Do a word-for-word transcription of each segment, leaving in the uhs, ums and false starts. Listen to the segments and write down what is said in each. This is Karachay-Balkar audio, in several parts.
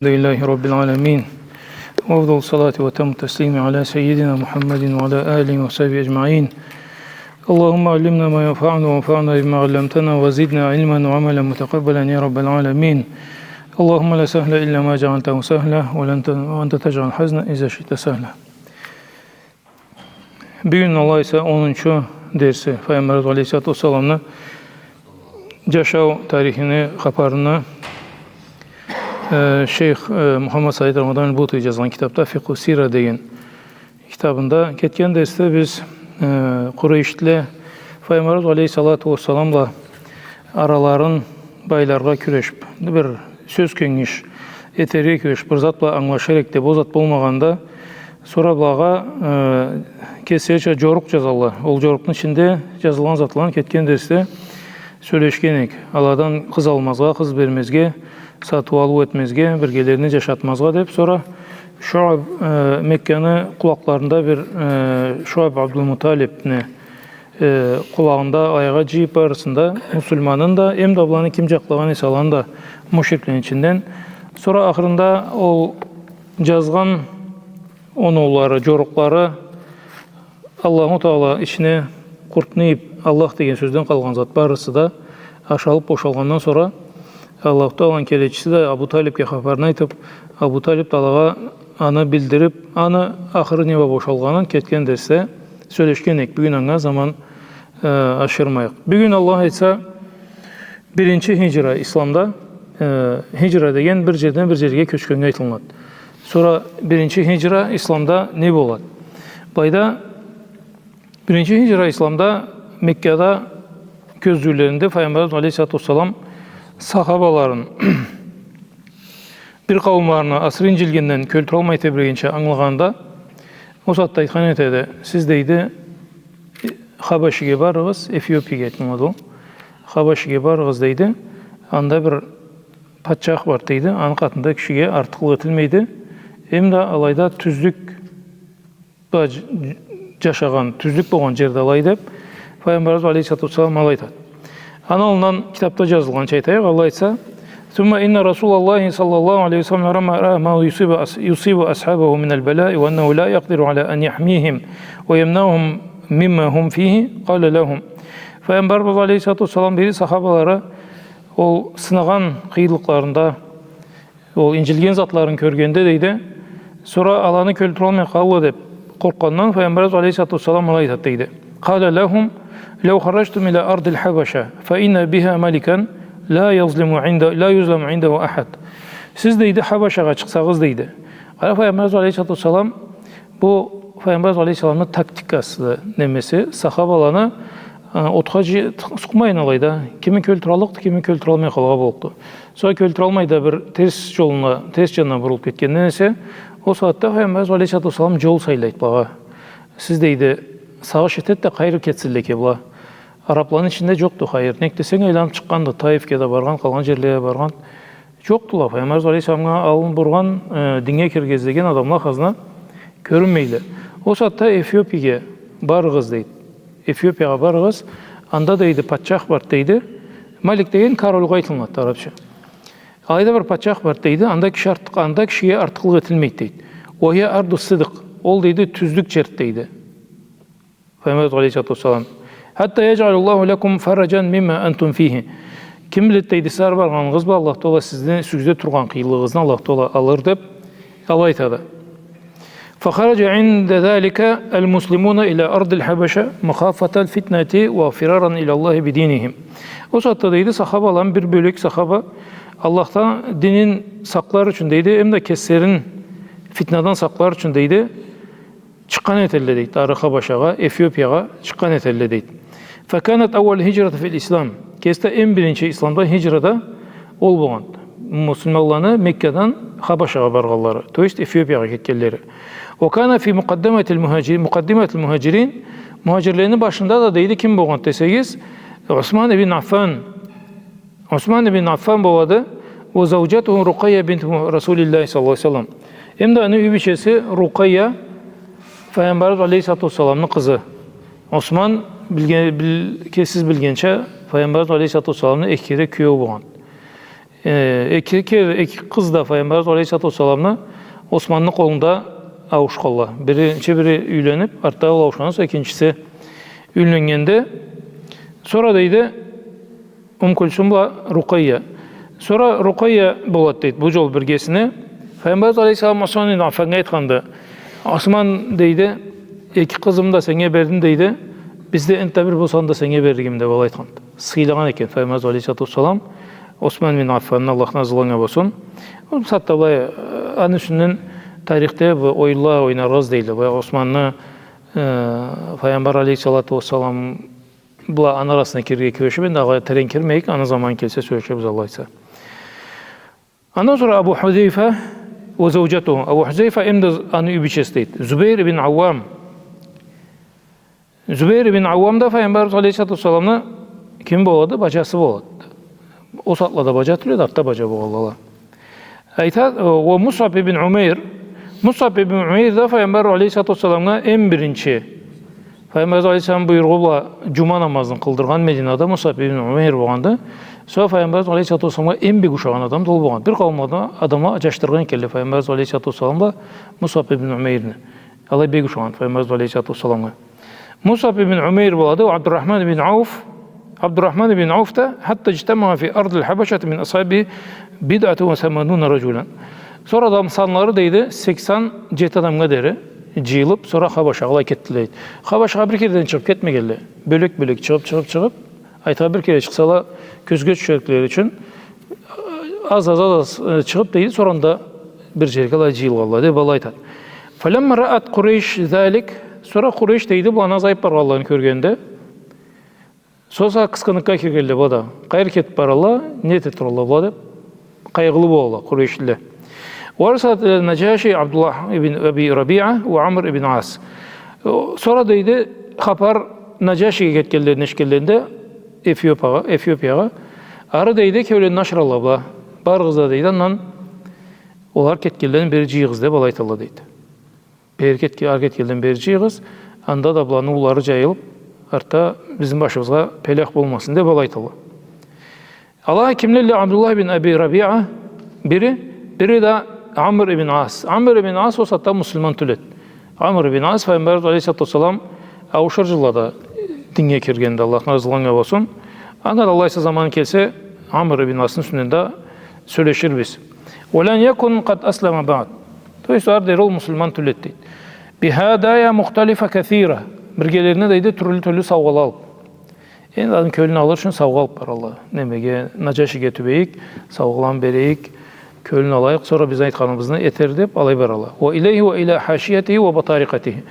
الحمد لله رب العالمين. وأفضل الصلاة وأتم التسليم على سيدنا محمد وعلى آله وصحبه أجمعين. اللهم علمنا ما ينفعنا وانفعنا بما علمتنا وزدنا علما وعملا متقبلا يا رب العالمين. اللهم لا سهل إلا ما جعلته سهلا ولن ت-، وأنت تجعل الحزن إذا شئت سهلا. Бюгюн, Аллах айтса, онунчу дерси, Файгъамбарыбыз алейхиссалату уассаламны джашау тарихини хапарына, э, шейх, э, Мухаммад Саид Рамадан аль-Бути джазгъан китабда, «Фикъху сира» деген китабында. Кетген дерсде биз, э, Къурейшлиле Файгъамбарыбыз алейхиссалату уассалам бла араларын байларгъа кюрешиб, бир сёз кенгиш этерге кюрешиб, бир зат бла англашыр эк деб, ол зат болмагъанда, сора былагъа, э, кеслерича джорукъ джазалла. Ол джорукъну ичинде джазылгъан затланы кетген дерсде сёлешген эк. Аладан къыз алмазгъа, къыз бермезге, сатыу-алыу этмезге, биргелерини джашатмазгъа деб, сора Шуаб, э, Мекканы къулакъларында бир, э, Шуаб Абдулмуталибни э, къулагъында айгъа джыйыб барысын да, муслиманын да, эм да быланы ким джакълагъан эсе аланы да мушриклени ичинден. Сора ахырында ол джазгъан оноулары, джорукълары Аллаху Таала ичине къуртну ийиб, Аллах деген сёзден къалгъан зат барысы да ашалыб бошалгъандан сора, Аллаху Тааланы келечиси да Абу Талибге хапарын айтыб, Абу Талиб да алагъа аны билдириб, аны ахыры не бла бошалгъанын кетген дерсде сёлешген эк. Бюгюн анга заман, э, ашырмайыкъ. Бюгюн, Аллах айтса, биринчи хиджра исламда, э, хиджра деген бир джерден бир джерге кёчгеннге айтылынады. Сора биринчи хиджра исламда не болады? Былайда, биринчи хиджра исламда Меккада кёзюулеринде Файгъамбарыбыз алейхиссалату уассалам сахабаларын бир къауумларына асыры инджилгенден кёлтюралмай тебрегенча англагъанда, ол сагъатда айтхан этеди: «Сиз, — дейди, — Хабашиге барыгъыз», Эфиопиягъа айтылады ол. «Хабашиге барыгъыз, — дейди, — анда бир патчах бар, — дейди, — аны къатында кишиге артыкълыкъ этилмейди. Эм да алайда тюзлюк бла дж-, джашагъан, тюзлюк болгъан джерде алай», — деб, Файгъамбарыбыз алейхиссалату уассалам алай айтады. Аны аллындан китабда джазылгъанча айтайыкъ, Аллах айтса: «ثم إن رسول الله صلى الله عليه وسلم لما رأى ما يصيب أص-، يصيب أصحابه من البلاء وأنه لا يقدر على أن يحميهم ويمنعهم مما هم فيه قال لهم». Файгъамбарыбыз алейхиссалату уассалам, дейди, сахабалары ол сынагъан къыйынлыкъларында, ол инджилген затларын кёргенде, дейди, сора аланы кёлтюралмай къалалла деб къоркъгъандан, Файгъамбарыбыз алейхиссалату уассалам алай айтады, дейди: «قال لهم: لو خرجتم إلى أرض الحبشة فإن بها ملكا لا يظلم عند-، لا يظلم عنده أحد». Сиз, дейди, Хабашагъа чыкъсагъыз, дейди. Къара, Файгъамбарыбыз алейхиссалату уассалам, бу Файгъамбарыбыз алейхиссаламны тактикасы, немеси, сахабаланы, э, отха джы-, сукъмайын алайда, кими кёлтюраллыкъды, кими кёлтюралмай къалгъа боллукъду. Сора кёлтюралмай да бир терс джолуна, терс джанына бурулуб кетгенден эсе, ол сагъатда Файгъамбарыбыз алейхиссалату уассалам джол сайлайды былагъа. Сиз, дейди, сагъыш этед да, къайры кетсинле экен была. Арабланы ичинде джокъду хайыр. Нек десенг, айланыб чыкъгъанды, Таифге да баргъан, къалгъан джерлеге баргъан. Джокъдула, Файгъамбарыбыз алейхиссаламгъа аллын бургъан, э, динге киргизлеген адамла хазна кёрюнмейле. Ол сагъатда Эфиопиягъа барыгъыз, дейди. Эфиопиягъа барыгъыз, анда, дейди, патчах бар, дейди. Малик деген корольгъа айтылынады арабча. Алайда бир патчах бар, дейди, анда киши артыкъ-, анда кишиге артыкълыкъ этилмейди, дейди. «وهي أرض الصدق». Ол, дейди, тюзлюк джерди, дейди. Файгъамбарыбыз алейхиссалату уассалам: «حتى يجعل الله لكم فرجا مما أنتم فيه». Ким биледи, дейди, сиз ары баргъаныгъыз бла Аллах Таала сизни юсюгюзде тургъан къыйынлыгъыгъызны Аллах Таала алыр, деб, алай айтады. «فخرج عند ذلك المسلمون إلى أرض الحبشة مخافة الفتنة وفرارا إلى الله بدينهم». Ол сагъатда, дейди, сахабаланы бир бёлек сахаба Аллахдан динин сакълар ючюн, дейди, эм да кеслерин фитнадан сакълар ючюн, дейди, чыкъгъан этелле, дейди, ары Хабашагъа, Эфиопиягъа чыкъгъан этелле, дейди. «فكانت أول هجرة في الإسلام». Кеси да эм биринчи исламда хиджра да ол болгъан. Муслиманланы Меккадан Хабашагъа баргъанлары, то есть Эфиопиягъа кетгенлери. «وكان في مقدمة المهاجرين، مقدمة المهاجرين». Мухаджирлени башында да, дейди, ким болгъан десегиз, Усман ибн Аффан. Усман ибн Аффан болады. «وزوجته رقية بنت رسول الله صلى الله عليه وسلم». Эм да аны юй бийчеси Рукъайя, Файгъамбарыбыз алейхиссалату уассаламны къызы. Усман, билген, бил-, ке-, сиз билгенча, Файгъамбарыбыз алейхиссалату уассаламны эки кере киеу болгъан. Э, эки кер-, эки къыз да Файгъамбарыбыз алейхиссалату уассаламны Османны къолунда ауушханла. Биринчи бири юйленип, артда ол ауушхандан сора экинчиси юйленнгенде, сора, дейди, Ум Кульсум бла Рукъайя. Сора Рукъайя болад, дейди, бу джол биргесине. Файгъамбарыбыз алейхиссалам Осман бин Аффаннга айтханды: «Осман, — дейди, — эки къызымы да сеннге бердим, — дейди, — бизде энтда бир болсанг да сеннге берлигим», — деп алай айтханды. Сыйлагъан экен Файгъамбарыбыз алейхиссалату уассалам Осман бин Аффанны, Аллах разы болгъан болсун. Ол сагъатда былай, э, аны юсюнден тарихде бу оюнла ойнаргъа аз дейле. Былай Османны, э, Файгъамбар алейхиссалату уассалам бла аны арасына кирирге кюрешип, энди алай терен кирмейик, аны заманы келсе сёлеширбиз, Аллах айтса. Андан сора Абу Хузейфа ва заужатуху. Абу Хузейфа эм да аны юй бийчеси, дейди. Зубейр ибн Ауам. Зубейр ибн Ауам да Файгъамбарыбыз алейхиссалату уассаламны кими болады? Баджасы болады. Ол сагъатлада баджа тюлдю, артда баджа болгъанла. Айтады, э, ва Мусаб ибн Умейр. Мусаб ибн Умейр да Файгъамбар алейхиссалату уассаламгъа эм биринчи Файгъамбарыбыз алейхиссалам буйругъу бла джума намазын къылдыргъан Мединада Мусаб ибн Умейр болгъанды. Сора Файгъамбарыбыз алейхиссалату уассаламгъа эм бек ушагъан адам да ол болгъан. Бир къауум адам, адамла аджашдыргъан экенле Файгъамбарыбыз алейхиссалату уассалам бла Мусаб ибн Умейрни. Алай бек ушагъан Файгъамбарыбыз алейхиссалату уассаламгъа. Мусаб ибн Умейр болады, ва Абдурахман ибн Ауф. Абдурахман ибн Ауф да, хатта иджтамаа фи ардил Хабашати мин асхабихи бидъатун ва самануна раджулан. Сора адам санлары, дейди, сексен джети адамгъа дери джыйылып, сора Хабашагъа алай кетдиле, дейди. Хабашагъа бир кереден чыгъып кетмегенле. Бёлек-бёлек чыгъып, чыгъып, чыгъып, айтыргъа, бир кере чыкъсала, кёзге тюшериклери ючюн, аз, аз, аз, аз, э, чыгъып, дейди, сора анда бир джерге алай джыйылгъанла, деп алай айтады. Фаламма раат Къурейш залик, сора Къурейш, дейди, буланы азайып баргъанларын кёргенде, сора къыскыныкъгъа киргенле была да. Къайры кетип баралла, не эте туралла была деп, къайгъылы болалла къурейшлиле. Ва арсалат иля Наджаши Абдуллах ибн Аби Рабиа ва Амр ибн Ас. Сора, дейди, хапар Наджашиге кетгенлерин эшитгенлеринде, Эфиопиягъа, Эфиопиягъа. Ары, дейди, кеулен ашыралла была. Барыгъыз да, дейди, андан олар кетгенлерин бери джыйыгъыз деп алай айталла, дейди. Бери кетген, ары кетгенлерин бери джыйыгъыз, анда да буланы уулары джайылып, артда бизни башыбызгъа пелях болмасын деп алай айталла. Ала кимлелле? Абдуллах бин Аби Рабиа бири, бири да Амр ибн Ас. Амр ибн Ас ол сагъатда муслиман тюл эди. Амр ибн Ас Файгъамбарыбыз алейхиссалату уассалам ауушур джыллада динге киргенди, Аллах разы болгъан болсун. Анга да, Аллах айтса, заманы келсе, Амр ибн Асны юсюнден да сёлеширбиз. Ва лам якун къад аслама баъд. То есть, ары дери ол муслиман тюл эди, дейди. Бихадая мухталифа касира. Биргелерине, дейди, тюрлю-тюрлю саугъала алып. Энди адам кёлюн алыр ючюн саугъа алып баралла. Немеге, Наджашиге тюбейик, саугъаланы берейик, кёлюн алайыкъ, сора биз айтханыбызны этер деп, алай баралла. Ва илейхи ва иля хашиятихи ва батарикъатихи.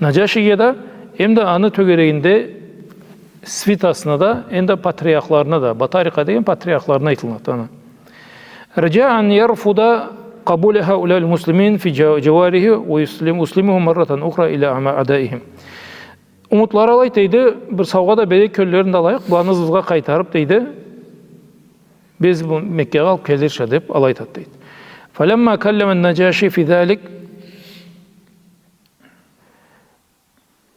Наджашиге да, эм да аны тёгерегинде, свитасына да, эм да патриархларына да, батарикъа деген патриархларына айтылынады, аны. Раджа ан ярфуда къабула хауляил муслимин фи джа-, джауарихи ва юслим-, юслимухум марратан ухра иля ама-, адаихим. Умутлары алайды, дейди, бир саугъа да берейик, кёллерин да алайыкъ, буланы ызыбызгъа къайтарып, дейди, биз бу Меккагъа алып келирча деп, алай айтады, дейди. Фаламма каллама Наджаши фи залик.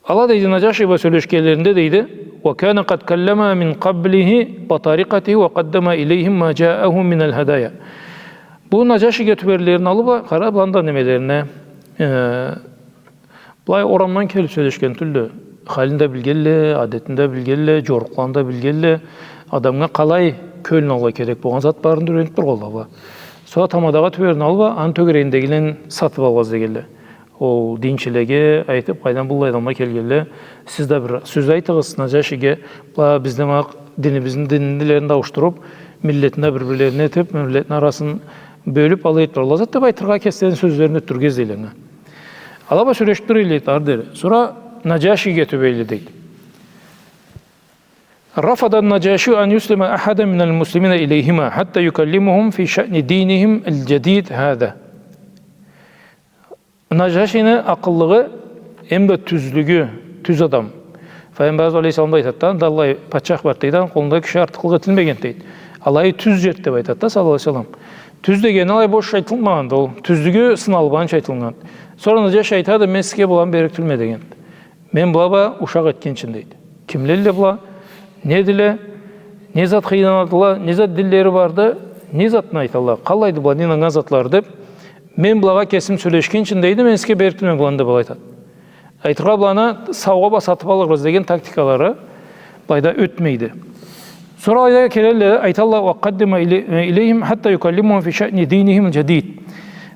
Ала, дейди, Наджаши бла сёлешгенлеринде, дейди, ва кана къад каллама мин къаблихи батарикъатихи ва къаддама илейхим ма джаахум минал хадая. Бу Наджашиге тюберлерин алып, къара, буланы да немелерине, э, Былай орамдан келип сёлешген тюлдю. Халин да билгенле, адетин да билгенле, джорукъларын да билгенле, адамгъа къалай кёлюн алыргъа керек болгъан зат барын да юренипдир къолларына. Сора тамадагъа тюберин алып, аны тёгерегиндегилени сатып алыргъа излегенле. Ол динчилеге айтып, къайдан быллай адамла келгенле, сиз да бир сёз айтыгъыз Наджашиге, былай бизни ма-, динибизни, динлерин да ауушдуруп, миллетни да бир-бирлерине этип, миллетни арасын бёлюп, алай этип туралла зат деп айтыргъа, кеслерини сёзлерин ётдюрюрге излейле. Ала бла сёлешип тура эдиле, дейди, ары дери. Сора Наджашиге тюбейле, дейди. Рафада Наджаши ан юслима ахадан минал муслимина илейхима хатта юкаллимухум фи шаъни динихим аль-джадид хаза. Наджашини акъыллыгъы эм да тюзлюгю, тюз адам. Файгъамбарыбыз алейхиссалам да айтады да, анда аллай патчах барды, дейди, аны къолундан киши артыкълыкъ этилмегенди, дейди. Алай тюз джерди деп айтады да, саллаллаху алейхи ва саллам. Тюз дегени алай бош айтылмагъанды, ол тюзлюгю сыналгъанча айтылгъан. Сора Наджаши айтады, мен сизге буланы берирге тюлме дегенди. Мен была бла ушакъ этгенчим, дейди. Кимлелле была, недиле, не затха ийнанадыла, не зат динлери барды, Не затны айталла, къалайды была, не анган затлары деб, мен былагъа кесим сёлешгинчи, дейди, мен сизге бериб турама быланы деб алай айтады. Айтыргъа, быланы саугъа бла сатыб алырбыз деген тактикалары былайда ётмейди. Сора алайда келелле, айталла: «وقدم إلي-، إليهم حتى يكلمهم في شأن دينهم الجديد.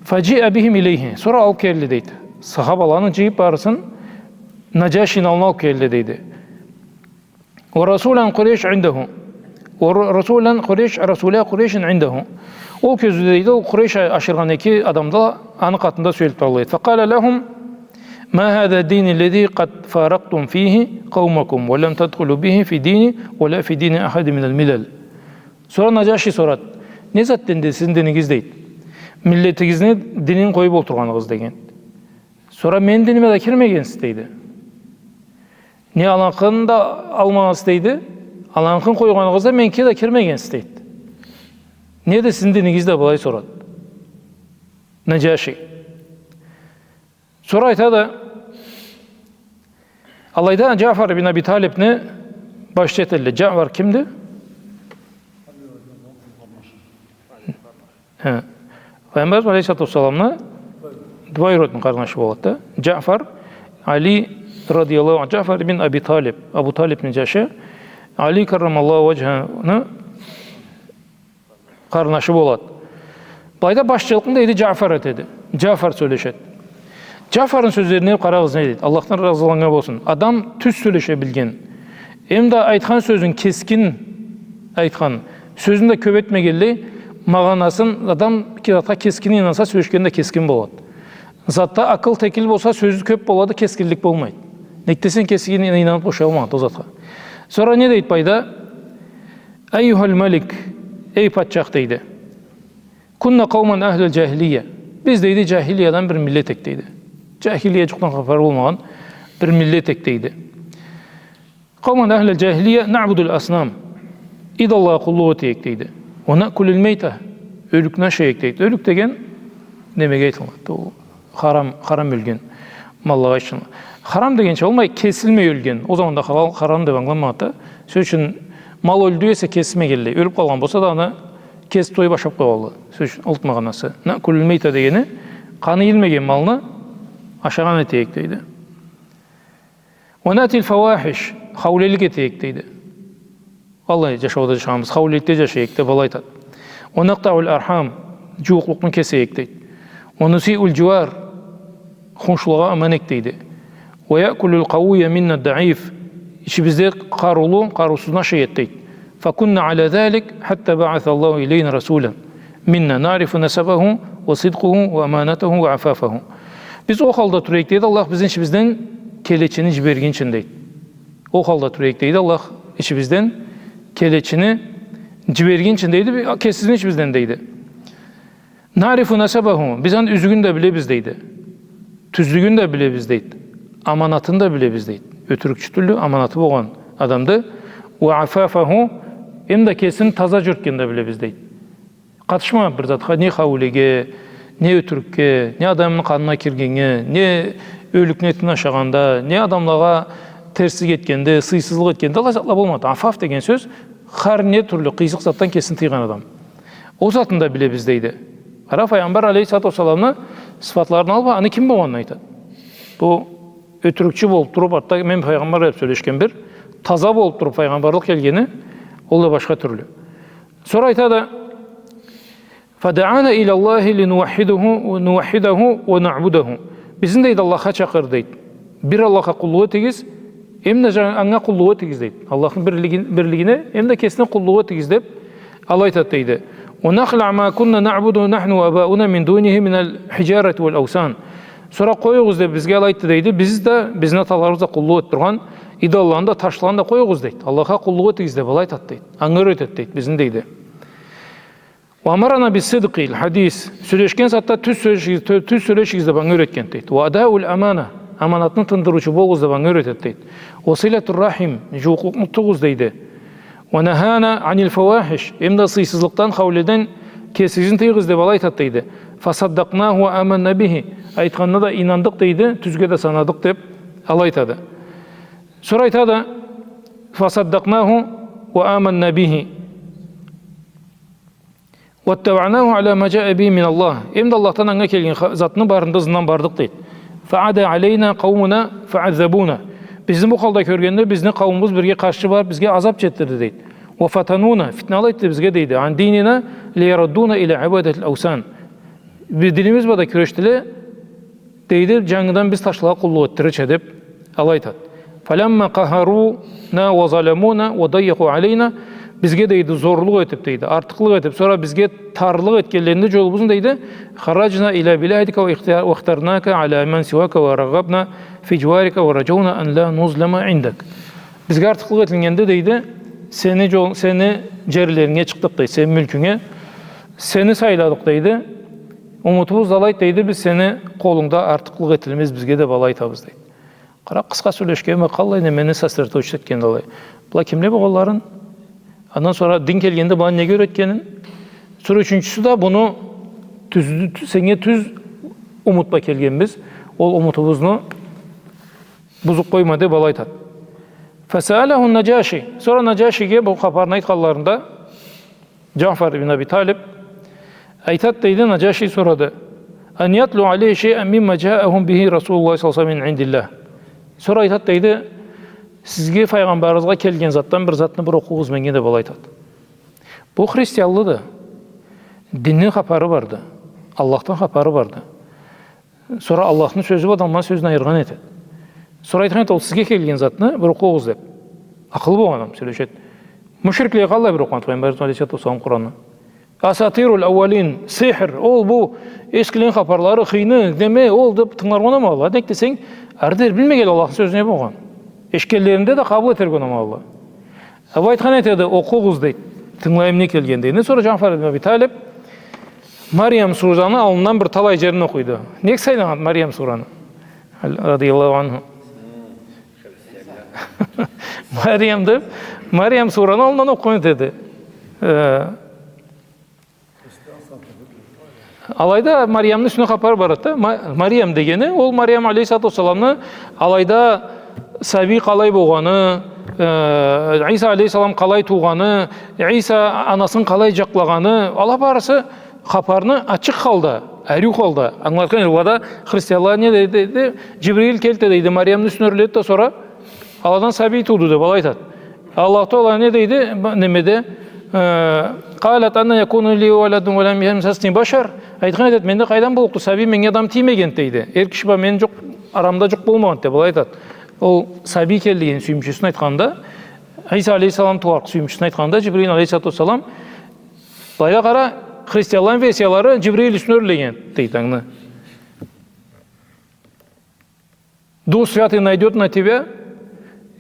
فجيء بهم إليه». Сора алыб келди, дейди. Сахабаланы джыйыб барысын Наджашини аллына алыб келди, дейди. «ورسولا قريش عنده. ورسولا قريش، رسولا قريش عنده». Ол кёзюуде, дейди, ол Къурейш ашыргъан эки адам да аны къатында сюелиб туралла эди. «فقال لهم: ما هذا الدين الذي قد فارقتم فيه قومكم ولم تدخلوا به في ديني ولا في دين أحد من الملل». Сора Наджаши сорады: «Не зат энди сизни динигиз, — дейди, — миллетигизни динин къоюб олтургъаныгъыз?» — деген. Сора: «Мени диниме да кирмегенсиз, — дейди. — Не аланыкъын да алмагъансыз, — дейди, — аланыкъын къойгъаныгъыз да, меникине да кирмегенсиз, — дейди. — Неди сизни динигиз да?» — былай сорады Наджаши. Сора айтады, алайда Джафар ибн Аби Талибни башчы этелле. Джафар кимди? Хе. Пайгъамбарыбыз алейхиссалату уассаламны двоюродный къарнашы болады да. Джафар, Али радияллаху анху, Джафар ибн Аби Талиб, Абу Талибни джашы, Али каррамаллаху ваджханы къарнашы болады. Былайда башчылыкъны, дейди, Джафар этеди. Джафар сёлешеди. Джафарны сёзлерине къарагъыз, не дейди. Аллахдан разылыкъ анга болсун. Адам тюз сёлеше билген, эмда айтхан сёзюн кескин айтхан, сёзюн да кёб этмегенлей, магъанасын, адам эки затха кескин ийнанса, сёлешгени да кескин болады. Затда акъыл текил болса, сёзю кёб болады, кескинлик болмайды. Нек десенг, кескин ийнаныб бошалмайды ол затха. Сора не дейди былайда? «أيها الملك, эй патчах, — дейди. — كنا قوما أهل الجاهلية. Биз, — дейди, — джахилиядан бир миллет эдик, — дейди. — Джахилия джукъдан хапары болмагъан бир миллет эдик, — дейди. — قوما أهل الجاهلية نعبد الأصنام. Идоллагъа къуллукъ эте эдик, — дейди. — ونأكل الميتة. Ёлюкню ашай эдик, — дейди. — Ёлюк деген немеге айтылады? Ол харам, харам ёлген маллагъа ичинле. Харам дегенча болмай, кесилмей ёлген. Ол заманда халал, харам деб ангыланмагъанды да. Сёз ючюн, мал ёлдю эсе, кесилмегенлей. Ёлюб къалгъан болса да, аны кесиб тоюб ашаб къоялла. Сёз ючюн, олтмагъанасы. نأكل الميتة дегени, къаны ийилмеген малны ашагъан эте эдик, — дейди. — ونأتي الفواحش, хаулилик эте эдик, — дейди. — Аллай джашауда джашагъанбыз, хаулиликде джашай эдик, — деб алай айтады. — ونقطع الأرحام, джууукълукъну кесе эдик, — дейди. — ونسيء الجوار, хоншулагъа аман эдик, — дейди. — ويأكل القوي منا الضعيف, ичибизде къарыулу къарыусузну ашай эди, — дейди. — فكنا على ذلك حتى بعث الله إلينا رسولا منا نعرف نسبه وصدقه وأمانته وعفافه. Биз ол халда тура эдик, — дейди, — Аллах бизни ичибизден келечини джибергинчи, — дейди. — Ол халда тура эдик, — дейди, — Аллах ичибизден келечини джибергинчи, — дейди, — кесибизни ичибизден, — дейди. — نعرف نسبه, биз аны юзюгюн да билебиз, — дейди. — Тюзлюгюн да билебиз, — дейди. — Аманатын да билебиз, — дейди. — Ётюрюкчю тюлдю, аманаты болгъан адамды. — وعفافه, эмда кесин таза джюрютгенин да билебиз, — дейди. — Къатышмагъан бир затха, не хаулиге, не ётюрюкге, не адамны къанына киргеннге, не ёлюкню этин ашагъанда, не адамлагъа терслик этгенде, сыйсызлыкъ этгенде, аллай затла болмады. Афаф деген сёз, хар не тюрлю къыйсыкъ затдан кесин тыйгъан адам. Ол затын да билебиз, — дейди. Къара, Файгъамбар алейхиссалату уассаламны сыфатларын алыб, аны ким болгъанын айтады. Бу ётюрюкчю болуб туруб, артда мен файгъамбар деб сёлешген бир, таза болуб туруб файгъамбарлыкъ келгени, ол да башха тюрлю. Сора айтады: فدعانا إلى الله لنوحده، نوحده ونعبده. Бизни, дейди, Аллахха чакъырды, дейди. Бир Аллахха къуллукъ этигиз, эмда анга къуллукъ этигиз, дейди. Аллахны бирлигин-, бирлигине, эмда кесине къуллукъ этигиз деб, алай айтады, дейди. ونخلع ما كنا نعبد نحن وآباؤنا من دونه من الحجارة والأوثان. Сора къоюгъуз деб бизге алай айтды, дейди. Биз да, бизни аталарыбыз да къуллукъ этиб тургъан идолланы да, ташланы да къоюгъуз, дейди. Аллахха къуллукъ этигиз деб алай айтады, дейди. Анга юретеди, дейди, бизни, дейди. وأمرنا بالصدق الحديث. Сёлешген сагъатда тюз сёлешигиз, тю-, тюз сёлешигиз деб анга юретгенди, дейди. وأداء الأمانة. Аманатны тындырыучу болугъуз деб анга юретеди, дейди. وصلة الرحم. Джууукълукъну тутугъуз, дейди. ونهانا عن الفواحش. Эмда сыйсызлыкъдан, хаулиден кесигизни тыйыгъыз деб алай айтады, дейди. فصدقناه وآمنا به. Айтханына да ийнандыкъ, дейди, тюзге да санадыкъ деб алай айтады. Сора айтады: فصدقناه وآمنا به. واتبعناه على ما جاء به من الله. Эм да Аллахдан анга келген ха-, затны барын да ызындан бардыкъ, дейди. فعدا علينا قومنا فعذبونا. Бизни бу халда кёргенде, бизни къауумубуз бирге къаршы барыб, бизге азаб чекдирди, дейди. وفتنونا, фитнала этди бизге, дейди. عن ديننا ليردونا إلى عبادة الأوثان. Биз динибиз бла да кюрешдиле, дейди, джангыдан биз ташлагъа къуллукъ этдирирча деб, алай айтад. فلما قهرونا وظلمونا وضيقوا علينا, бизге, дейди, зорлукъ этиб, дейди, артыкълыкъ этиб, сора бизге тарлыкъ этгенлеринде джолубузну, дейди, خرجنا إلى بلادك واختار-, واخترناك على من سواك ورغبنا في جوارك ورجونا أن لا نظلم عندك. Бизге артыкълыкъ этилгенде, дейди, сени джол-, сени джерлеринге чыкъдыкъ, дейди, сени мюлкюнге, сени сайладыкъ, дейди. Умутубуз да алайды, дейди, биз сени къолунгда артыкълыкъ этилмез бизге деб алай айтабыз, дейди. Къара, къысха сёлешгенме, къаллай немени сосредоточить этгенди алай. Была кимле болгъанларын, андан сора дин келгенде была неге юретгенин, сора ючюнчюсю да буну тюз, сеннге тюз умут бла келгенбиз, ол умутубузну бузуб къойма деб алай айтад. فسأله النجاشي. Сора Наджашиге бу хапарны айтханларында, Джафар ибн Аби Талиб айтад, дейди, Наджаши сорады: أن يتلو عليه شيئا مما جاءهم به رسول الله صلى الله عليه وسلم من عند الله. Сора айтад, дейди, сизге, файгъамбарыгъызгъа келген затдан бир затны бир окъугъуз меннге деб алай айтад. Бу христианлыды. Динни хапары барды. Аллахдан хапары барды. Сора Аллахны сёзю бла адамланы сёзюн айыргъан этед. Сора айтхан этед, ол сизге келген затны бир окъугъуз деб. Акъылы болгъан адам сёлешед. Мушрикле къаллай бир окъугъан, Пайгъамбарыбыз алейхиссалату уассалам Къуранны. أساطير الأولين, сихир, ол бу эскилени хапарлары, хыйны, неме, ол деб тынгыларгъа унамайла. Нек десенг, ары дери билмегенле Аллахны сёзю не болгъан. Эшитгенлеринде да къабыл этерге унамайла. Бу айтхан этеди, окъугъуз, дейди. Тынгылайым не келген, дейди. Сора Джафар ибн Аби Талиб Мариям сураны аллындан бир талай джерин окъуйду. Нек сайлагъан Мариям сураны? Аль-, радияллаху анху. Мариям деб, Мариям сураны аллындан окъугъан этеди. Э, Алайда Мариямны юсюне хапар барад да. Ма-, Мариям дегени, ол Мариям алейхиссалату уассаламны алайда сабий къалай болгъаны, э, Иса алейхиссалам къалай туугъаны, Иса анасын къалай джакълагъаны, ала барысы хапарны ачыкъ халда, ариу халда ангылатхан. Алайда христианла не дейди, дейди, Джибрил келди, дейди, Мариямны юсюне ёрледи да, сора аладан сабий тууду деб алай айтад. Аллаху Тагъала не дейди? Б-, немеде, э, قالت أنى يكون لي ولد ولم يمسسني بشر. Айтхан этед, менде къайдан боллукъду сабий, меннге адам тиймегенди, дейди. Эр киши бла мени джукъ, арамда джукъ болмагъанды деб алай айтад. Ол сабий келлигин сюйюмчюсюн айтханда, Иса алейхиссалам тууарыкъ сюйюмчюсюн айтханда, Джибрил алейхиссалату уассалам, былайда къара, христианланы версиялары Джибрил юсюне ёрлеген, дейди, ангыны. Дух Святый найдёт на тебя,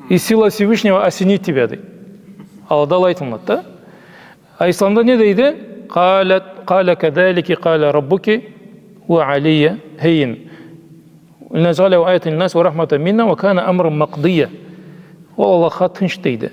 и сила Всевышнего осенит тебя, дейди. Алада алай айтылынады да. А исламда не дейди? قالت، قال كذلك قال ربك هو علي هين. لنجعله آية للناس ورحمة منا وكان أمرا مقضيا. Ол Аллахха тынч, дейди.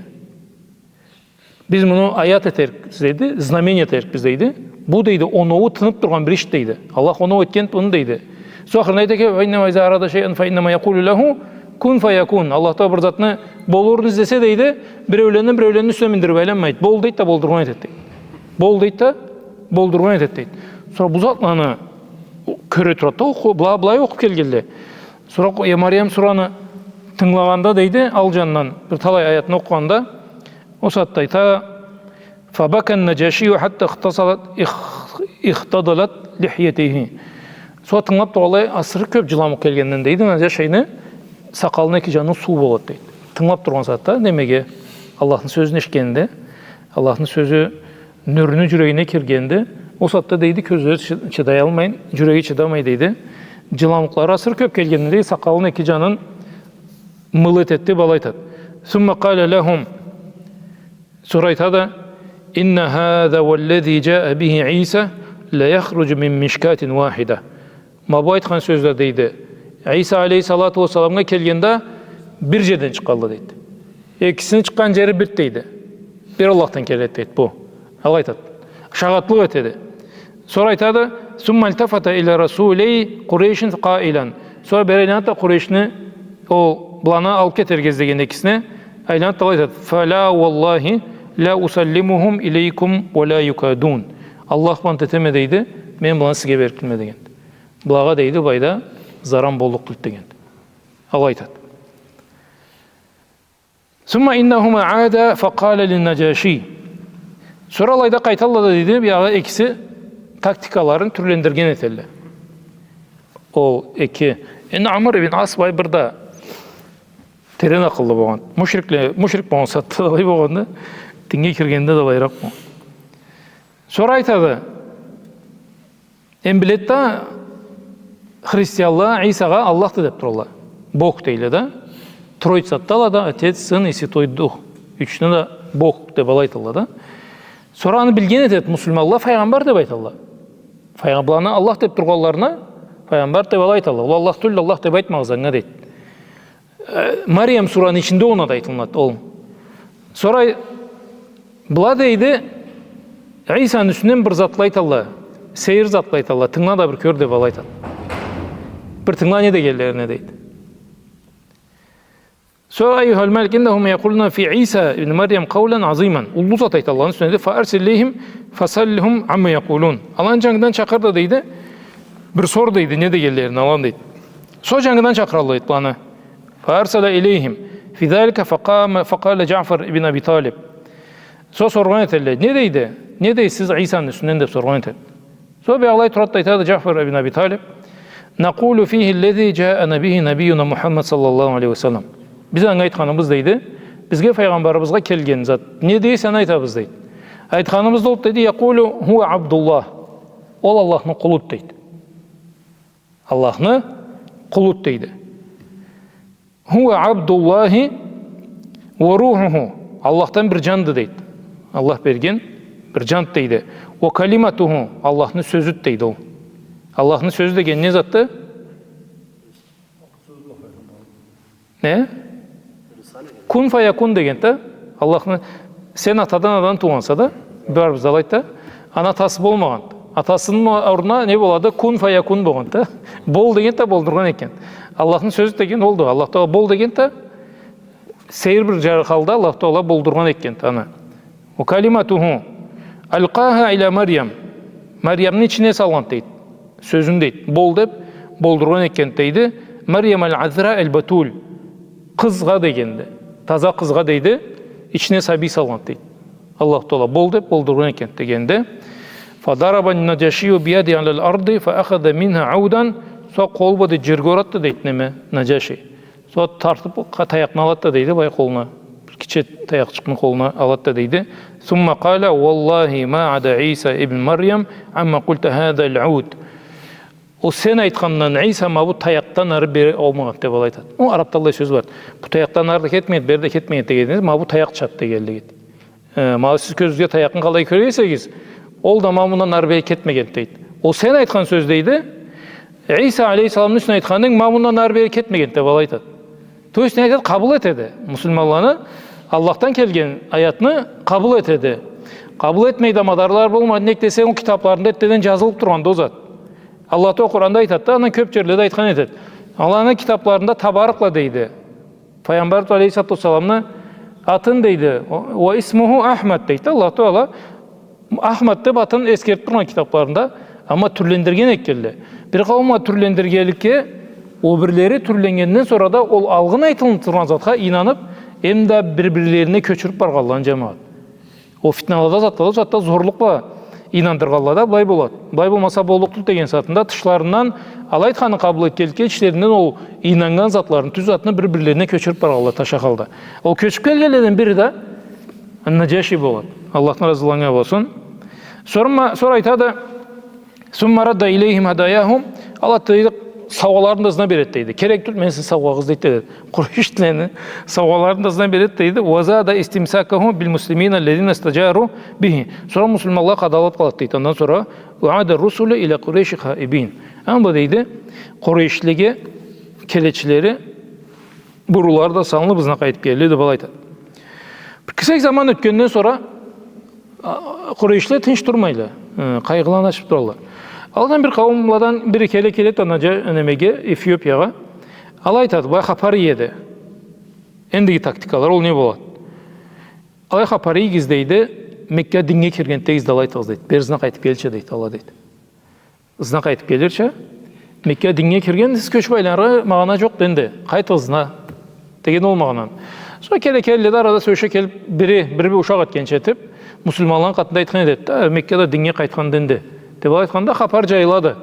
Биз муну аят этерикбиз, дейди, знамение этерикбиз, дейди. Бу, дейди, оноуу тыныб тургъан бир иш, дейди. Аллах оноу этген муну, дейди. Сора ахырында айтады, فإنما إذا أراد شيئا فإنما يقول له كن فيكون. Аллах Тагъала бир затны болурун излесе, дейди, биреулени, биреулени юсюне миндириб айланмайды. Бол дейди да, болдургъан этеди, дейди. Бол дейди да, болдургъан этеди, дейди. Сора бу затланы кёре турады да, окъу-, была-, былай окъуб келгенле. Сора окъу-, э, Мариям сураны тынгылагъанда, дейди, ал джанындан бир талай аятны окъугъанда, ол сагъатда айта, فبكى النجاشي حتى اختصلت، اخ-، اخضللت لحيته. Сора тынгылаб тургъанлай, асыры кёб джыламукъ келгенден, дейди, Наджашини сакъалыны эки джанындан суу болады, дейди. Тынгылаб тургъан сагъатда немеге, Аллахны сёзюн эшитгенинде, Аллахны сёзю нюрюню джюрегине киргенде, ол сагъатда, дейди, кёзлери чы-, чыдаялмайын, джюреги чыдамай, дейди. Джыламукълары асыры кёб келгенде, дейди, сакъалыны эки джанын мыл этеди, былай айтады. ثم قال لهم. Сора айтады, إن هذا والذي جاء به عيسى ليخرج من مشكاة واحدة. Ма бу айтхан сёзле, дейди, Иса алейхиссалату уассаламгъа келгенде бир джерден чыкъгъанла, дейди. Экисини чыкъгъан джери бир, дейди. Бир Аллахдан келеди, дейди, бу. Алай айтады. Шагъатлыкъ этеди. Сора айтады, ثم التفت إلى رسولي قريش قائلا. Сора бери айланады да Къурейшни, ол, быланы алыб кетерге излеген экисине, айланады да алай айтады. فلا والله لا أسلمهم إليكم ولا يكادون. Аллах бла ант этеме, дейди, мен быланы сизге берип тюлме деген. Былагъа, дейди, былайда заран боллукъ тюлдю деген. Алай айтады. ثم إنهما عادا فقال للنجاشي. Сора алайда къайталла да, дейди, биягъы экиси тактикаларын тюрлендирген этелле. Ол эки, энди Амр ибн Ас былай бир да терен акъыллы болгъан. Мушрикле, мушрик болгъан сагъатда да алай болгъанды, динге киргенде да алайыракъ болгъан. Сора айтады, эм биледи да, христианла Исагъа Аллахды деп туралла. Бог дейле да. Троицадыла да, Отец, Сын и Святой Дух. Ючюсюне да Бог деп алай айталла да. Сора аны билген этеди муслиманла, файгъамбар деп айталла. Файгъамбарланы Аллах деп тургъанларына файгъамбар деп алай айталла. Ол Аллах тюлдю, Аллах деп айтмагъыз анга, дейди. Э, Мариям сураны ичинде огъуна да айтылынады ол. Сора была, дейди, Исаны юсюнден бир затла айталла, сейир затла айталла, тынгыла да бир кёр деп алай айтады. Бир тынгыла не дегенлерине, дейди. Сора, أيها الملك إنهم يقولون في عيسى ابن مريم قولا عظيما. Уллу зат айталла аны юсюнден, дейди. فأرسل إليهم فسلهم عما يقولون. Аланы джангыдан чакъыр да, дейди, бир сор, дейди, не дегенлерин аланы, дейди. Сора джангыдан чакъыралла, дейди, аланы. فأرسل إليهم في ذلك فقام، فقال جعفر بن أبي طالب. Сора соргъан этелле, не дейди? Не дейсиз Исаны юсюнден деп соргъан этеди. Сора биягъылай турады да айтады Джафар ибн Аби Талиб: نقول فيه الذي جاءنا به نبينا محمد صلى الله عليه وسلم. Биз анга айтханыбыз, дейди, бизге файгъамбарыбызгъа келген зат. Не дейсе, аны айтабыз, дейди. Айтханыбыз да олду, дейди, يقول هو عبد الله. Ол Аллахны къулуду, дейди. Аллахны къулуду, дейди. هو عبد الله وروحه. Аллахдан бир джанды, дейди. Аллах берген бир джанды, дейди. وكلمته. Аллахны сёзюдю, дейди ол. Аллахны сёзю деген не затды? Не? Кун фаякун дегенди да, Аллахны, сен атадан, анадан туугъанса да, барыбыз да алайды да, аны атасы болмагъанды. Атасыны орнуна не болады? Кун фаякун болгъанды да. Бол дегенди да, болдургъан экен. Аллахны сёзю деген олду. Аллах Тагъала бол дегенди да, сейир бир джарыкъ халда Аллах Тагъала болдургъан экен аны. وكلمته ألقاها إلى مريم. Мариямны ичине салгъанды, дейди. Сёзюн, дейди. Бол деп болдургъан экен, дейди. مريم العذراء البتول. Къызгъа дегенди. Таза къызгъа, дейди. Ичине сабий салгъанды, дейди. Аллах Тагъала бол деп болдургъан экен дегенди. فضرب النجاشي بيده على الأرض فأخذ منها عودا. Сора къолу бла, дейди, джерге урады да, дейди, неме, Наджаши. Сора тартып, къа-, таякъны алады да, дейди, былай къолуна. Бир кичи таякъчыкъны къолуна алады да, дейди. ثم قال: والله ما عدا عيسى ابن مريم عما قلت هذا العود. Ол сен айтхандан Иса ма бу таякъдан ары бери аумагъанды деп алай айтады. Ол арабда аллай сёз бар. Бу таякъдан ары да кетмегенди, бери да кетмегенди дегенди, ма бу таякъчады дегенлигиди. Э, ма сиз кёзюгюзге таякъны къалай кёре эсегиз, ол да ма мындан ары бери кетмегенди, дейди. Ол сен айтхан сёз, дейди, Иса алейхиссаламны юсюнден айтханынг ма мындан ары бери кетмегенди деп алай айтады. То есть, не айтады? Къабыл этеди. Муслиманланы Аллахдан келген аятны къабыл этеди. Къабыл этмей да мадарлары болмайды. Нек десенг, ол китапларында эртдеден джазылып тургъанды ол зат. Аллах Тагъала Къуранда айтады да, андан кёп джерледе айтхан этеди. Аланы китапларында табарыкъла, дейди. Файгъамбар алейхиссалату уассаламны атын, дейди. واسمه أحمد, дейди. Аллах Тагъала Ахмад деп атын эсгерип тургъан китапларында, амма тюрлендирген этгенле. Бир къауумгъа тюрлендиргенликге, ол бирлери тюрленнгенден сора да ол алгъын айтылынып тургъан затха ийнанып, эм да бир-бирлерине кёчюрюп баргъанла, джамагъат. Ол фитналада, затлада, затда зорлукъ бла ийнандыргъанла да, былай болады. Былай болмаса боллукъ тюл деген сагъатында тышларындан алай айтханын къабыл этгенликге, ичлеринден ол ийнаннган затларын, тюз затны бир-бирлерине кёчюрюп баргъанла таша халда. Ол кёчюп келгенледен бири да Наджаши болады. Аллахдан разылыкъ анга болсун. Сора, сора айтады, ثم رد إليهم هداياهم. Алады, дейди, саугъаларын да ызына береди, дейди. Керек тюл, мен сизни саугъагъыз, дейди. Къурейшлени саугъаларын да ызына береди, дейди. وزاد استمساكه بالمسلمين الذين استجاروا به. Сора муслиманлагъа къадалып къалады, дейди. Андан сора وعاد الرسل إلى قريش خائبين. Амма, дейди, Къурейшлеге келечилери, бурулары да салынып, ызына къайтып келди, деп алай айтады. Бир кесек заман ётгенден сора, а, Къурейшле тынч турмайла, э, къайгъыланышып туралла. Алдан бир къауумладан бири келе, келеди да Наджа-, немеге, Эфиопиягъа. Алай айтады, былай хапар иеди. Эндиги тактикалар, ол не болады? Алай хапар ийигиз, дейди, Меккагъа динге кирген дегиз да алай айтыгъыз, дейди. Бери ызына къайтып келчи, дейди, ала, дейди. Ызына къайтып келирча, Меккагъа динге кирген, сиз кёчюп айланыргъа магъана джокъду энди. Къайтыгъыз ызына. Деген ол магъананы. Сора келе келе да арада сёлеше келип, бири, бир, бир ушакъ этгенча этип, муслиманланы къатында айтхан эди да, Меккагъа да динге къайтханды энди. Деп алай айтханда хапар джайылады.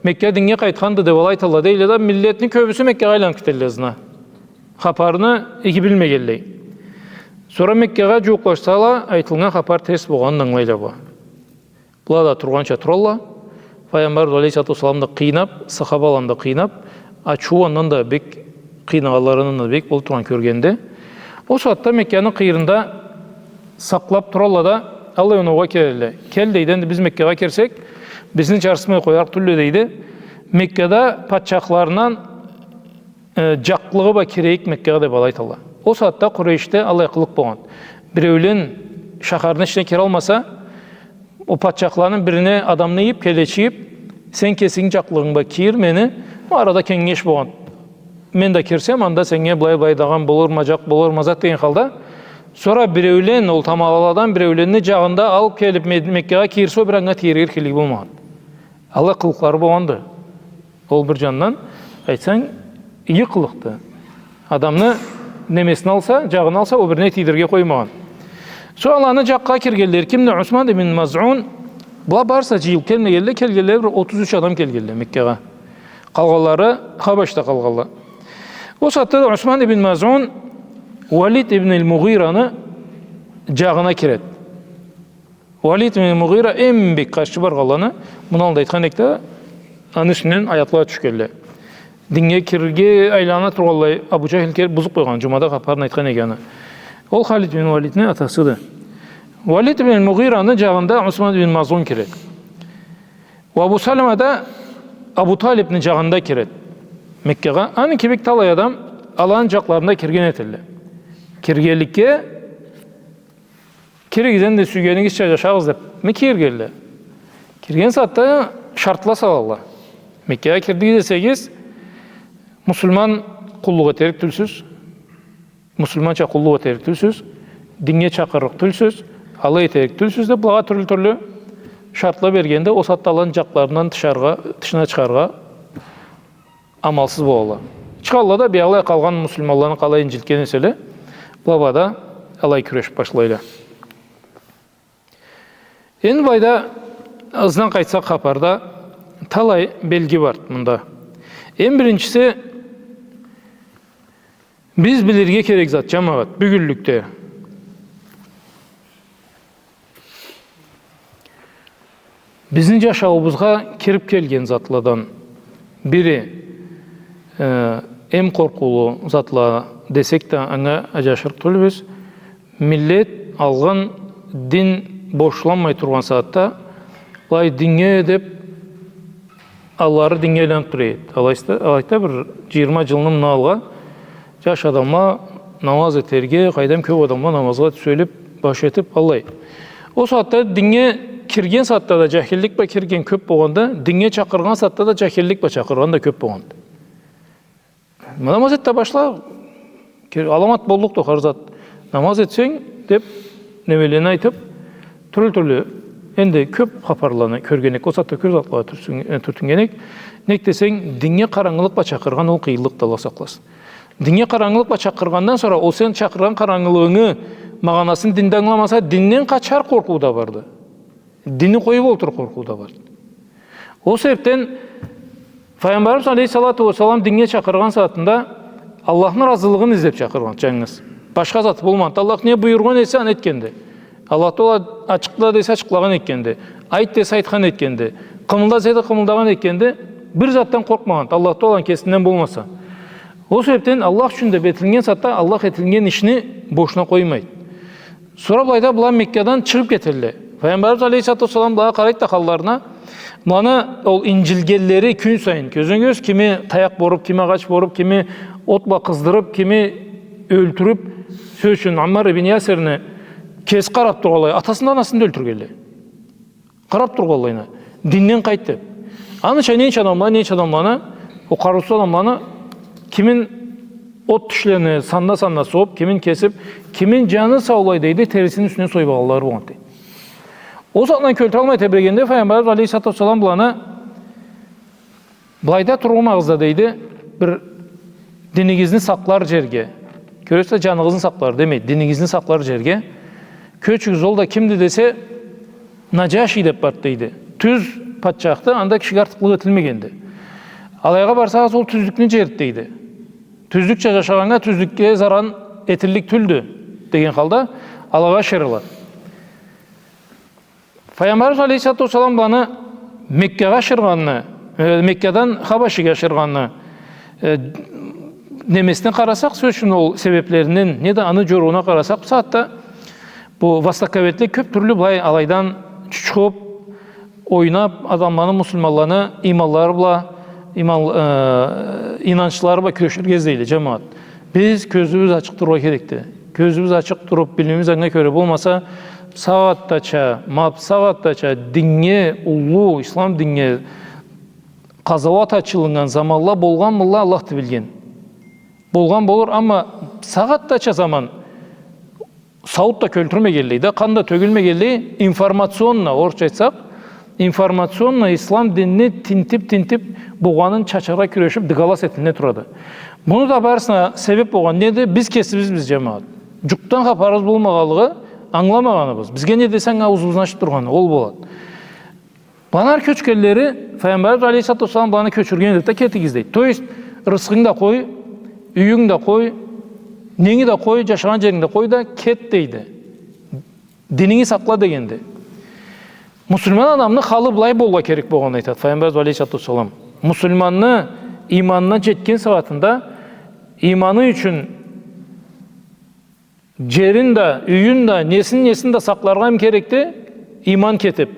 Меккагъа динге къайтханды деп алай айталла дейле да, миллетни кёбюсю Меккагъа айланып кетелле ызына. Хапарны иги билмегенлей. Сора Меккагъа джууукълашсала, айтылгъан хапар терс болгъанын ангылайла бу. Была да тургъанча туралла. Файгъамбар алейхиссалату уассаламны да къыйнап, сахабаланы да къыйнап, ачыуу андан да бек, къыйналгъанларындан да бек болуп тургъан кёргенде. Ол сагъатда Мекканы къыйырында сакълап туралла да, аллай оноугъа келелле. Кел, дейди, энди биз Меккагъа кирсек, бизни джарсытмай къоярыкъ тюлле, дейди. Меккада патчахларындан э, джакълыгъы бла кирейик Меккагъа деп алай айталла. Ол сагъатда Къурейшде аллай къылыкъ болгъан. Биреулен шахарны ичине киралмаса, ол патчахланы бирине адамны ийип, келечи ийип, сен кесинги джакълыгъынг бла кир мени, бу арада кенгеш болгъан. Мен да кирсем, анда сеннге былай-былай дагъан болурма, джакъ болурма зат деген халда, сора биреулен, ол тамалаладан биреуленни джагъында алып келип Мед-, Меккагъа кирсе, ол бир анга тиерге эркинлиги болмагъан. Аллай къылыкълары болгъанды. Ол бир джандан айтсанг, иги къылыкъды. Адамны немесин алса, джагъын алса, ол бирине тийдирирге къоймагъан. Сора аланы джакъгъа киргенле кимди? Усман ибн Мазъун, была барысы джыйылып келмегенле, келгенле бир отуз юч адам келгенле Меккагъа. Къалгъанлары Хабашда къалгъанла. Ол сагъатда да Усман ибн Мазъун Уалид ибн аль-Мугъираны джагъына кирет. Уалид ибн Мугъира эм бек къаршы баргъанланы, муну алда айтхан эдик да, аны юсюнден аятла тюшгенле. Динге кирирге айлана тургъанлай, Абу Джахил келип бузуп къойгъан, джумада хапарын айтхан эдик аны. Ол Халид ибн Уалидни атасыды. Уалид ибн Мугъираны джагъында Усман ибн Мазъун кирет. Уа Абу Салама да Абу Талибни джагъында кирет. Меккагъа. Аны кибик талай адам аланы джакъларында кирген этелле. Киргенликге Киригиз энди, сюйгенигизча джашагъыз деп. Ма киргенле. Кирген сагъатда шартла салалла. Меккагъа кирдигиз десегиз, муслиман къуллукъ этерик тюлсюз, муслиманча къуллукъ этерик тюлсюз, динге чакъырырыкъ тюлсюз, алай этерик тюлсюз деп, былагъа тюрлю-тюрлю шартла бергенде, ол сагъатда аланы джакъларындан тышаргъа, тышына чыгъаргъа амалсыз болалла. Чыгъалла да, биягъылай къалгъан муслиманланы къалай инджилтген эселе, была да алай кюрешип башлайла. Энди былайда, ызындан къайтсакъ хапарда, талай белги бар мында. Эм биринчиси, биз билирге керек зат, джамагъат, бюгюнлюкде бизни джашауубузгъа кирип келген затладан бири, э, эм къоркъуулу затла десек да, анга аджашырыкъ тюлбюз. Миллет алгъын дин бошланмай тургъан сагъатда, былай динге деп аллары динге айланып тура эди. Алайса, алайда бир джыйырма джылны мындан алгъа джаш адамла намаз этерге, къайдам, кёп адамла намазгъа тюзелип, баш этип, аллай. Ол сагъатда динге кирген сагъатда да джахиллик бла кирген кёп болгъанда, динге чакъыргъан сагъатда да джахиллик бла чакъыргъан да кёп болгъанды. Намаз эт да башла, ке-, аламат боллукъду хар зат. Намаз этсенг, деп, немелени айтып, тюрлю-тюрлю, энди кёп хапарланы кёрген эдик, ол сагъатда кёп затлагъа тюрсюн-, э, тюртюннген эдик. Нек десенг, динге къарангылыкъ бла чакъыргъан ол къыйынлыкъды, Аллах сакъласын. Динге къарангылыкъ бла чакъыргъандан сора, ол сен чакъыргъан къарангылыгъынгы магъанасын динде ангыламаса, динден къачар къоркъуу да барды. Динни къоюп олтур къоркъуу да бар. Ол себепден Файгъамбарыбыз алейхиссалату уассалам динге чакъыргъан сагъатында Аллахны разылыгъын излеп чакъыргъан, джангыз. Башха заты болмагъанды. Аллах не буюргъан эсе, аны этгенди. Аллах Тагъала ачыкъла десе, ачыкълагъан этгенди. Айт десе, айтхан этгенди. Къымылда десе, къымылдагъан этгенди. Бир затдан къоркъмагъанды, Аллах Тагъаланы кесинден болмаса. Ол себепден Аллах ючюн деп этилген сагъатда Аллах этилген ишни бошуна къоймайды. Сора былайда была Меккадан чыгъып кетелле. Файгъамбарыбыз алейхиссалату уассалам былагъа къарайды да халларына. Быланы ол инджилгенлери кюн сайын, кёзюнге кёз, кими таякъ боруп, кими агъач боруп, кими от бла къыздырып, кими ёлтюрюп, сёз ючюн, Аммар ибн Ясирни кеси къарап тургъанлай, атасын да, анасын да ёлтюргенле. Къарап тургъанлайына, динден къайт деп. Аныча ненча адамла, ненча адамланы, ол къарыусуз адамланы, кимин от тишлени санна-санна согъуп, кимин кесип, кимин джаны саулай дейди, терисини юсюнден союп алгъанлары болгъанды. Ол сагъатдан кёлтюралмай тебрегенде, Файгъамбарыбыз алейхиссалату уассалам быланы: «Былайда турмагъыз да, — дейди, — бир динигизни сакълар джерге». Кёресиз да, джаныгъызны сакълар демейди, динигизни сакълар джерге. Кёчюгюз, ол да кимди десе, Наджаши деб барды, дейди. Тюз патчахды, анда кишиге артыкълыкъ этилмегенди. Алайгъа барсагъыз, ол тюзлюкню джериди, дейди. Тюзлюкча джашагъаннга тюзлюкге заран этиллик тюлдю, деген халда алагъа ашырылады. Файгъамбарыбыз алейхиссалату уассалам быланы Меккагъа ашыргъанны, э, Меккадан Хабашиге ашыргъанны, э, немесине къарасакъ, сёз ючюн, ол себеблеринден, неда аны джорууна къарасакъ, бу сагъатда бу востоковедле кёб тюрлю былай алайдан чучхуб, ойнаб, адамланы, муслиманланы иманлары бла, иман, э, ийнанчлары бла кюреширге излейле, джамагъат. Биз кёзюбюз ачыкъ турургъа керекди. Кёзюбюз ачыкъ туруб, билимибиз анга кёре болмаса, сагъатдача, ма бусагъатдача диннге, уллу ислам диннге къазауат ачылыннган заманла болгъанмыдыла, Аллахды билген. Болгъан болур, амма сагъатдача заман сауут да кёлтюрмегенлей да, къан да тёгюлмегенлей, информационно, орусча айтсакъ, информационно ислам динни тинтиб-тинтиб, болгъанын чачаргъа кюрешиб, дыгалас этилине турады. Муну да барысына себеб болгъан неди? Биз кесибизбиз, джамагъат. Джукъдан хапарыбыз болмагъанлыгъы, ангыламагъаныбыз. Бизге не десенг, аузубуздан чыгъыб тургъаны ол болады. Быланы кёчгенлери, Файгъамбарыбыз алейхиссалату уассалам быланы кёчюрген эди да, «Кетигиз», дейди. То есть, рысхынгы да къой, юйюнгю да къой, ненги да къой, джашагъан джеринги да къой да, кет, дейди. Дининги сакъла дегенди. Муслиман адамны халы былай болургъа керек болгъанын айтады Файгъамбарыбыз алейхиссалату уассалам. Муслиманны иманына джетген сагъатында, иманы ючюн джерин да, юйюн да, несин, несин да сакъларгъа эм керекди, иман кетиб.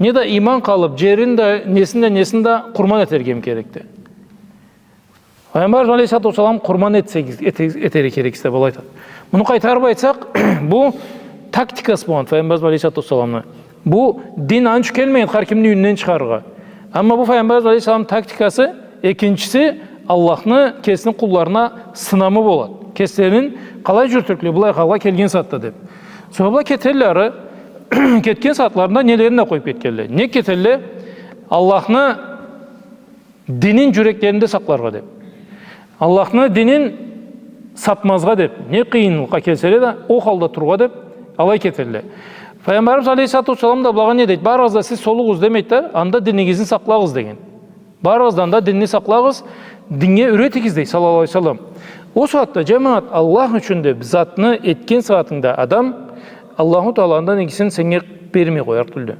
Неда иман къалыб, джерин да, несин да, несин да къурман этерге эм керекди. Файгъамбар алейхиссалату уассалам къурман этсегиз, эте-, этерге керексиз деб алай айтады. Муну къайтарыб айтсакъ, бу тактикасы болгъан Файгъамбар алейхиссалату уассаламны. Бу дин аны ючюн келмеген, хар кимни юйюнден чыгъарыргъа. Амма бу Файгъамбар алейхиссалам тактикасы, экинчиси, Аллахны кесини къулларына сынамы болады. Кеслерин къалай джюрютюрюкле былай халгъа келген сагъатда деб. Сора бла кетелле ары, кетген сагъатларында нелерин да къоюб кетгенле. Не кетелле? Аллахны динин джюреклеринде сакъларгъа деб. Аллахны динин сатмазгъа деб. Не къыйынлыкъгъа келселе да, ол халда турургъа деб, алай кетелле. Файгъамбарыбыз алейхиссалату уассалам да былагъа не дейди? Барыгъыз да сиз солугъуз демейди да, анда динигизни сакълагъыз деген. Барыгъыз да анда динни сакълагъыз, диннге юретигиз дейди, саллаллаху алейхи ва саллам. Ол сагъатда, джамагъат, Аллах ючюн деб затны этген сагъатынгда адам, Аллаху Таала андан игисин сеннге бермей къоярыкъ тюлдю.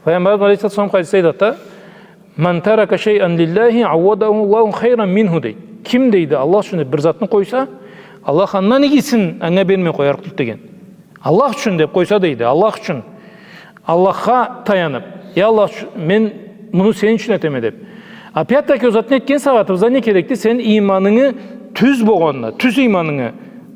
Файгъамбарыбыз алейхиссалату уассалам хадисде айтады да, «Ман тарака шайъан лиллахи, ауадаху Аллаху хайран минху», дейди. Ким, дейди, Аллах ючюн деб бир затны къойса, Аллах андан игисин анга бермей къоярыкъ тюлдю деген. Аллах ючюн деб къойса, дейди, Аллах ючюн. Аллахха таяныб, «Я Аллах, мен муну сени ючюн этеме» деб. Опять-таки ол затны этген сагъатыбызда не керекди? Сен иманынгы тюз болгъанына, тюз иманынгы,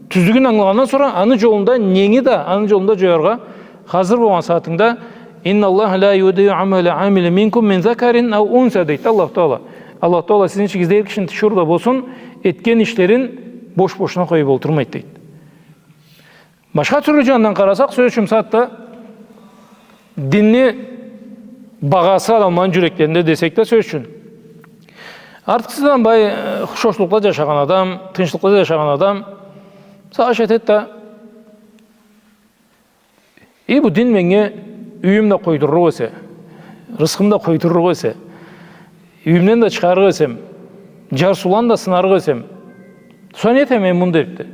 тюзлюгюн ангылагъандан сора аны джолунда нени да, аны джолунда джояргъа хазыр болгъан сагъатынгда, «Инна Аллаха ла юдиъу амала амилин минкум мин закарин ау унса», дейди Аллах Таала. Аллах Таала сизни ичигизде эр кишини тиширыу да болсун, этген ишлерин бош-бошуна къоюб олтурмайды, дейди. Башха тюрлю джандан къарасакъ, сёз ючюн, бусагъатда динни багъасы адамланы джюреклеринде десек да, сёз ючюн. Артыкъсыздан бай, э, хушхошлукъда джашагъан адам, тынчлыкъда джашагъан адам сагъыш этеди да, «Эй, бу дин меннге юйюм да къойдурурукъ эсе, рысхым да къойдурурукъ эсе, юйюмден да чыгъарыкъ эсем, джарсыуланы да сынарыкъ эсем, сора не этеме мен муну?» дерикди.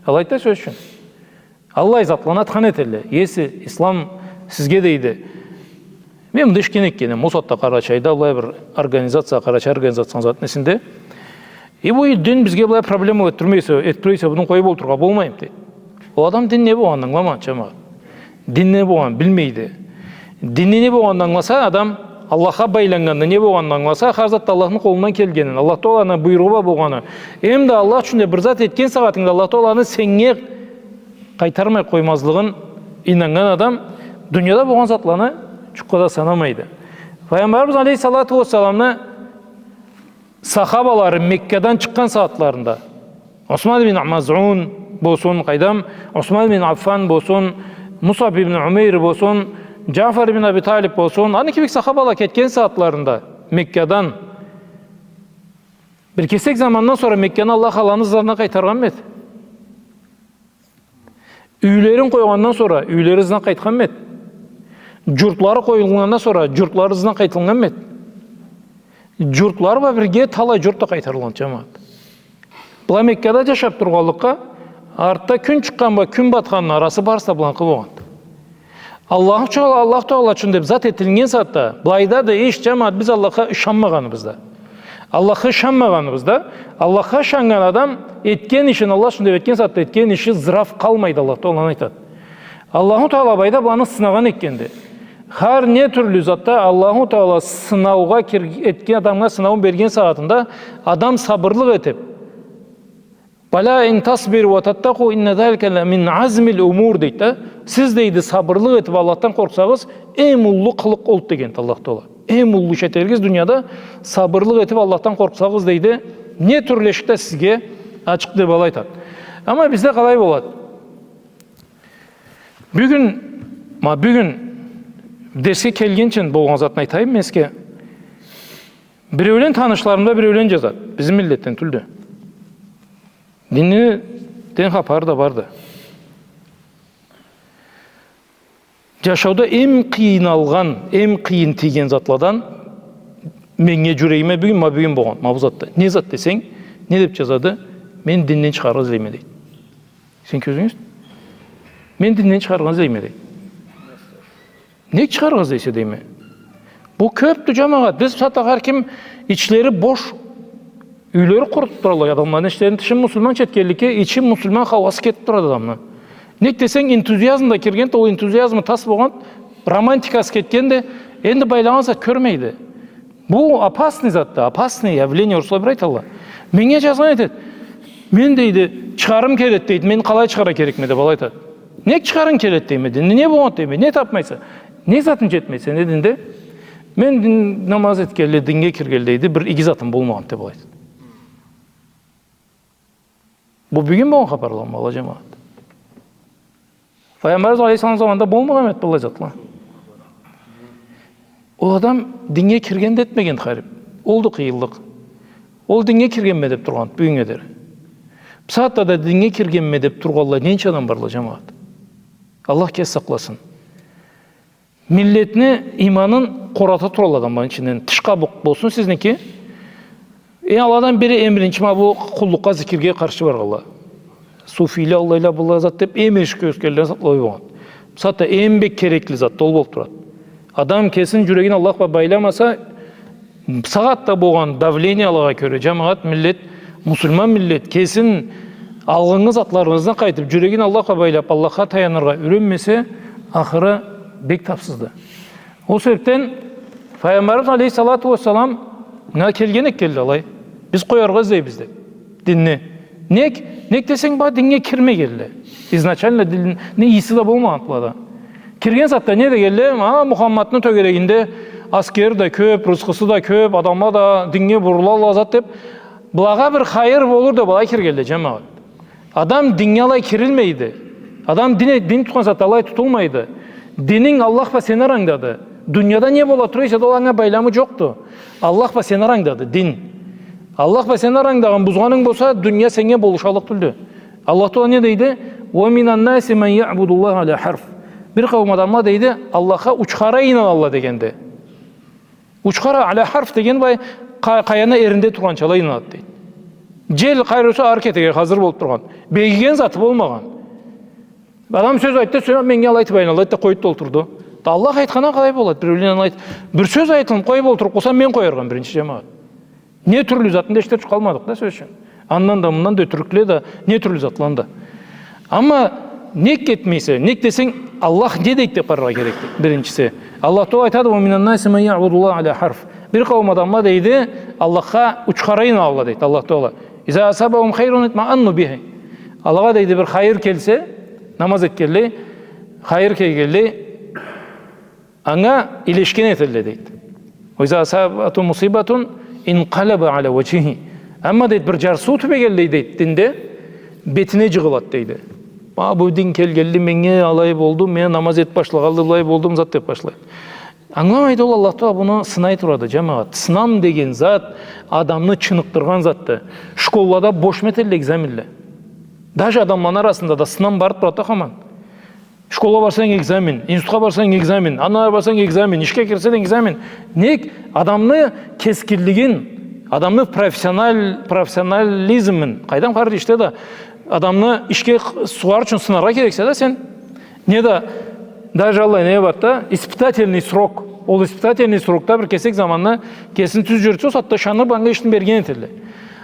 Алайды да, сёз ючюн. Аллай затланы атхан этелле. Если ислам сизге, дейди, мен мында ишлеген этгенем, ол сагъатда Къарачайда былай бир организация, къарачай организацияны зат несинде. И бу дин бизге былай проблема этдирмей эсе, этдирмей эсе, муну къоюб олтурургъа болмайды, дейди. Ол адам дин не болгъанын ангыламагъан, джамагъат. Дин не болгъанын билмейди. Динни не болгъанын ангыласа адам, Аллахха байланнганны не болгъанын ангыласа, хар зат да Аллахны къолундан келгенин, Аллах Тааланы буйругъу бла болгъаны. Эм да Аллах ючюн деб бир зат этген сагъатынгда Аллах Тааланы сеннге къайтармай къоймазлыгъын ийнаннган адам дунияда болгъан затланы джукъгъа да санамайды. Файгъамбарыбыз алейхиссалату уассаламны сахабалары Меккадан чыкъгъан сагъатларында, Осман бин Мазъун болсун, къайдам, Осман бин Аффан болсун, Мусаб ибн Умейр болсун, Джафар ибн Аби Талиб болсун, аны кибик сахабала кетген сагъатларында Меккадан, бир кесек замандан сора Мекканы Аллах аланы ызына къайтаргъанмы эди? Юйлерин къойгъандан сора юйлери ызына къайтханмы эди? Джуртлары къоюлгъандан сора джуртлары ызына къайтылгъанмы эди? Джуртлары бла бирге талай джурт да къайтарылгъан, джамагъат. Была Меккада джашаб тургъанлыкъгъа, артда кюн чыкъгъан бла кюн батханны арасы барысы да быланыкъы болгъанды. Аллаху Тагъала, Аллаху Тагъала ючюн деб зат этилген сагъатда, былайда да иш, джамагъат, биз Аллахха ышанмагъаныбызда. Аллахха ышанмагъаныбызда, Аллахха ышаннган адам этген ишин Аллах ючюн деб этген сагъатда, этген иши зыраф къалмайды, Аллаху Тагъала аны айтады. Аллаху Тагъала былайда быланы сынагъан этгенди. Хар не тюрлю затда Аллаху Тагъала сынаугъа кир-, этген адамгъа сынаууну берген сагъатында адам сабырлыкъ этиб, «Бала ин тасбиру ва таттакъу инна залика ла мин азмил умур», дейди да. Сиз, дейди, сабырлыкъ этиб Аллахдан къоркъсагъыз, эм уллу къылыкъ олду дегенди Аллаху Тагъала. Эм уллу иш этеригиз дунияда сабырлыкъ этиб Аллахдан къоркъсагъыз, дейди. Не тюрлю эшик да сизге ачыкъды деб алай айтады. Амма бизде къалай болады? Бюгюн, ма бюгюн дерсге келгинчи болгъан затны айтайым мен сизге. Биреулен танышларымда биреулен джазады. Бизни миллетден тюлдю. Динниден хапары да барды. Джашауда эм къыйналгъан, эм къыйын тийген затладан меннге, джюрегиме бюгюн, ма бюгюн болгъан, ма бу затда. Не зат десенг, не деб джазады? Мен динден чыгъаргъа излейме, дейди. Сен кёзюнг эс-, мен динден чыгъаргъа излейме, дейди. Нек чыгъаргъа излейсе, дейме. Бу кёбдю, джамагъат. Биз бусагъатда хар ким ичлери бош юйлери къурутуб туралла адамла. Ичлерини тышы муслиманча этгенликге, ичи муслиман хауасы кетиб турады адамны. Нек десенг, энтузиазм да киргенди, ол энтузиазмы тас болгъанды, романтикасы кетгенди, энди байлагъан зат кёрмейди. Бу опасный затды, опасное явление, орусла бир айталла. Меннге джазгъан этеди. Мен, дейди, чыгъарым келеди, дейди, мен къалай чыгъаргъа керекме деб алай айтады. Нек чыгъарынг келеди, дейме, динде не болгъанды, дейме, не табмайса, не затынг джетмейди сени динде? Мен дин, намаз этгенли, динге киргенли, дейди, бир иги затым болмагъанды деб алай айтады. Бу бюгюн болгъан хапарламы, бала джамагъат? Файгъамбарыбыз алейхиссалам заманында болмагъан эди быллай затла. Ол адам динге кирген да этмеген харип. Олду къыйынлыкъ. Ол динге киргенме деб тургъан, бюгюннге дери. Бусагъатда да динге киргенме деб тургъанла ненча адам барла, джамагъат? Аллах кеси сакъласын. Миллетни иманын къората туралла адамланы ичинден. Тыш къабукъ болсун сизники. Э, аладан бири эм биринчи ма бу къуллукъгъа, зикирге къаршы баргъанла. Суфийле, аллайла, быллай зат деб, эм эшикге ёсгенлени сакълай болгъан. Бусагъатда эм бек керекли зат да ол болуб турады. Адам кесин, джюрегин Аллах бла байламаса, сагъатда болгъан давлениелагъа кёре, джамагъат, миллет, муслиман миллет кесин алгъыннгы затларына къайтыб, джюрегин Аллах бла байлаб, Аллахха таяныргъа юренмесе, ахыры бек тапсызды. Ол себебден Файгъамбарыбыз алейхиссалату уассалам, мына, келген эди, келди алай. Биз къояргъа излейбиз деб динни. Нек? Нек десенг, ба, динге кирмегенле. Изначально динни ийиси да болмагъанды былада. Кирген сагъатда не дегенле? Ма, Мухаммадны тёгерегинде аскери да кёб, рысхысы да кёб, адамла да динге бурулалла зат деб, былагъа бир хайыр болур деб алай киргенле, джамагъат. Адам диннге алай кирилмейди. Адам дин, дин тутхан сагъатда алай тутулмайды. Дининг Аллах бла сени арангдады. Дунияда не бола тура эсе да, ол анга байламы джокъду. Аллах бла сени арангдады дин. Аллах бла сени арангдагъын бузгъанынг болса, дуния сеннге болушаллыкъ тюлдю. Аллах Тагъала не дейди? «Уа минан наси ман яъбудуллаха аля харф». Бир къауум адамла, дейди, Аллахха учхара ийналалла дегенди. Учхара, аля харф деген бай, къа-, къаяны эринде тургъанча алай ийналады, дейди. Джел къайры турса, ары кетерге хазыр болуб тургъан. Бегиген заты болмагъан. Адам сёз айтды, сёз, меннге алай айтыб айланды, айтды да, къоюб да олтурду. Да Аллах айтханнга къалай болады? Биреулен алай айт-, бир сёз айтылыб, къоюб олтуруб къалса, мен къояргъа эдим биринчи, джамагъат. Не тюрлю затны да эшитирча къалмадыкъ да, сёз ючюн. Андан да, мындан да, ётюрюкле да, не тюрлю затланы да. Амма нек этмейсе, нек десенг, Аллах не дейди деб къараргъа керекди, биринчиси. Аллах Тагъала айтады: «Уа минан наси ман яъбудуллаха аля харф». Бир къауум адамла, дейди, Аллахха учхара ийналалла, дейди Аллах Тагъала. «Иза асабахум хайрун итмаанну бихи». Алагъа, дейди, бир хайыр келсе, намаз этгенлей, хайыр келгенлей, анга илешген этелле, дейди. «Уа иза асабатху мусибатун инкъалаба аля ваджхихи». Амма, дейди, бир джарсыу тюбегенлей, дейди, динде, бетине джыгъылады, дейди. А, бу дин келгенли меннге алай болду, мен намаз этип башлагъанлы былай болдум, зат деп башлайды. Ангыламайды ол, Аллах Тагъала муну сынай турады, джамагъат. Сынам деген зат адамны чыныкъдыргъан затды. Школлада бошму этелле экзаменле? Даже адамланы арасында да сынам барып турады хаман. Школгъа барсанг экзамен, институтха барсанг экзамен, андан ары барсанг экзамен, ишге кирсенг экзамен. Нек? Адамны кескинлигин, адамны профессионал-, профессионализмин, къайдам, хар ишде да адамны ишге сугъар ючюн сынаргъа керексе да сен. Не да, даже аллай не барды да, испытательный срок. Ол испытательный срокда бир кесек заманда кесин тюз джюрютсе, ол сагъатда ышанып, анга ишни берген этелле.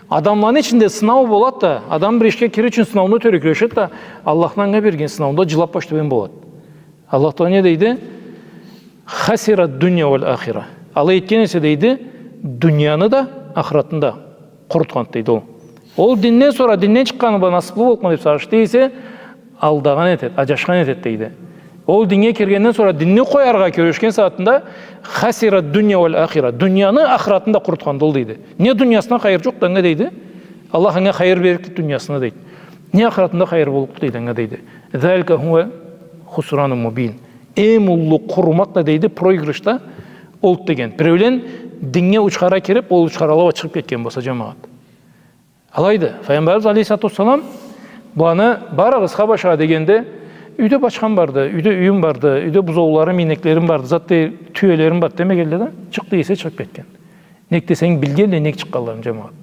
Адамланы ичинде сынау болады да, адам бир ишге кирир ючюн сынауну тёре кюрешеди да, Аллахны анга берген сынауунда джылап баш тёбен болады. Аллах Тагъала не дейди? «Хасира дунья валь ахира». Алай этген эсе, дейди, дунияны да, ахыратны да къурутхан, дейди ол. Ол динден сора, динден чыкъгъаны бла насыплы боллукъма деп сагъыш эте эсе, алдагъан этеди, аджашхан этеди, дейди. Ол динге киргенден сора динни къояргъа кюрешген сагъатында «хасира дунья валь ахира», дунияны, ахыратны да къурутханды ол, дейди. Не дуниясына хайыр джокъду анга, дейди. Аллах анга хайыр берликди дуниясына, дейди. Не ахыратында хайыр боллукъду, дейди, анга, дейди. «Залика хува хусранун мубин». Эм уллу къурумакъ да, дейди, проигрыш да олду деген. Биреулен динге учхара кирип, ол учхарала чыгъып кетген болса, джамагъат. Алайды, Файгъамбарыбыз алейхиссалату уассалам, буланы барыгъыз Хабашагъа дегенде, юйде бачхам барды, юйде юйюм барды, юйде бузоуларым, ийнеклерим барды, зат дей, тюелерим барды демегенле да, чыкъ десе, чыгъып кетген. Нек десенг, билгенле нек чыкъгъанларын, джамагъат.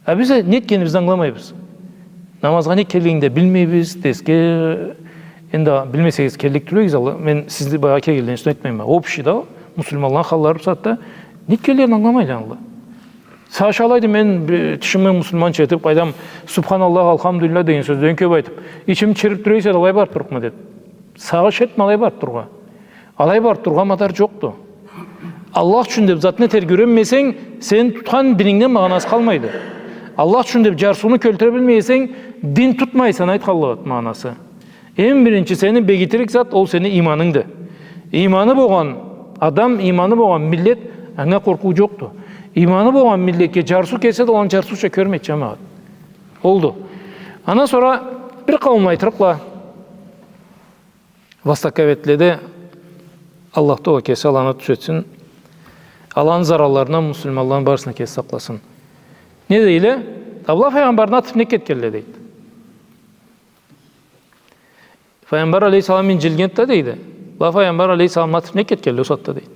А биз нек экенибизни ангыламайбыз. Намазгъа нек келгенин да билмейбиз, дерсге, энди, билмесегиз, келлик тюлегиз, Аллах, мен сизни баягъы келгенлени юсюнден айтмайма. Общий да, муслиманланы халлары бусагъатда нек келгенлерин ангыламайла, Аллах. Сагъыш алайды, мен, э, тишими муслиманча этип, къайдам, «Субханаллах, алхамдулиллях» деген сёзлени кёп айтып, ичим чирип тура эсе да, алай барып турурукъма деп. Сагъыш этме алай барып турургъа. Алай барып турургъа мадар джокъду. Аллах ючюн деп затны этерге юренмесенг, сен тутхан динингден магъанасы къалмайды. Аллах ючюн деп джарсыуну кёлтюре билмей эсенг, дин тутмайса, айтханлыгъы магъанасы. Эм биринчи сени бегитирик зат, ол сени ийманынгды. Ийманы болгъан адам, ийманы болгъан миллет, анга къоркъуу джокъду. Ийманы болгъан миллетге джарсыу келсе да, ол аны джарсыуча кёрмейди, джамагъат. Олду. Андан сора бир къауумла айтырыкъла, востоковедледе, Аллах Тагъала кеси аланы тюзетсин, аланы заралларындан муслиманланы барысыны кеси сакъласын. Не дейле? Бла Файгъамбарны атып нек кетгенле, дейди. Файгъамбар алейхиссалам инджилгенди да, дейди. Бла Файгъамбар алейхиссаламны атып нек кетгенле ол сагъатда, дейди.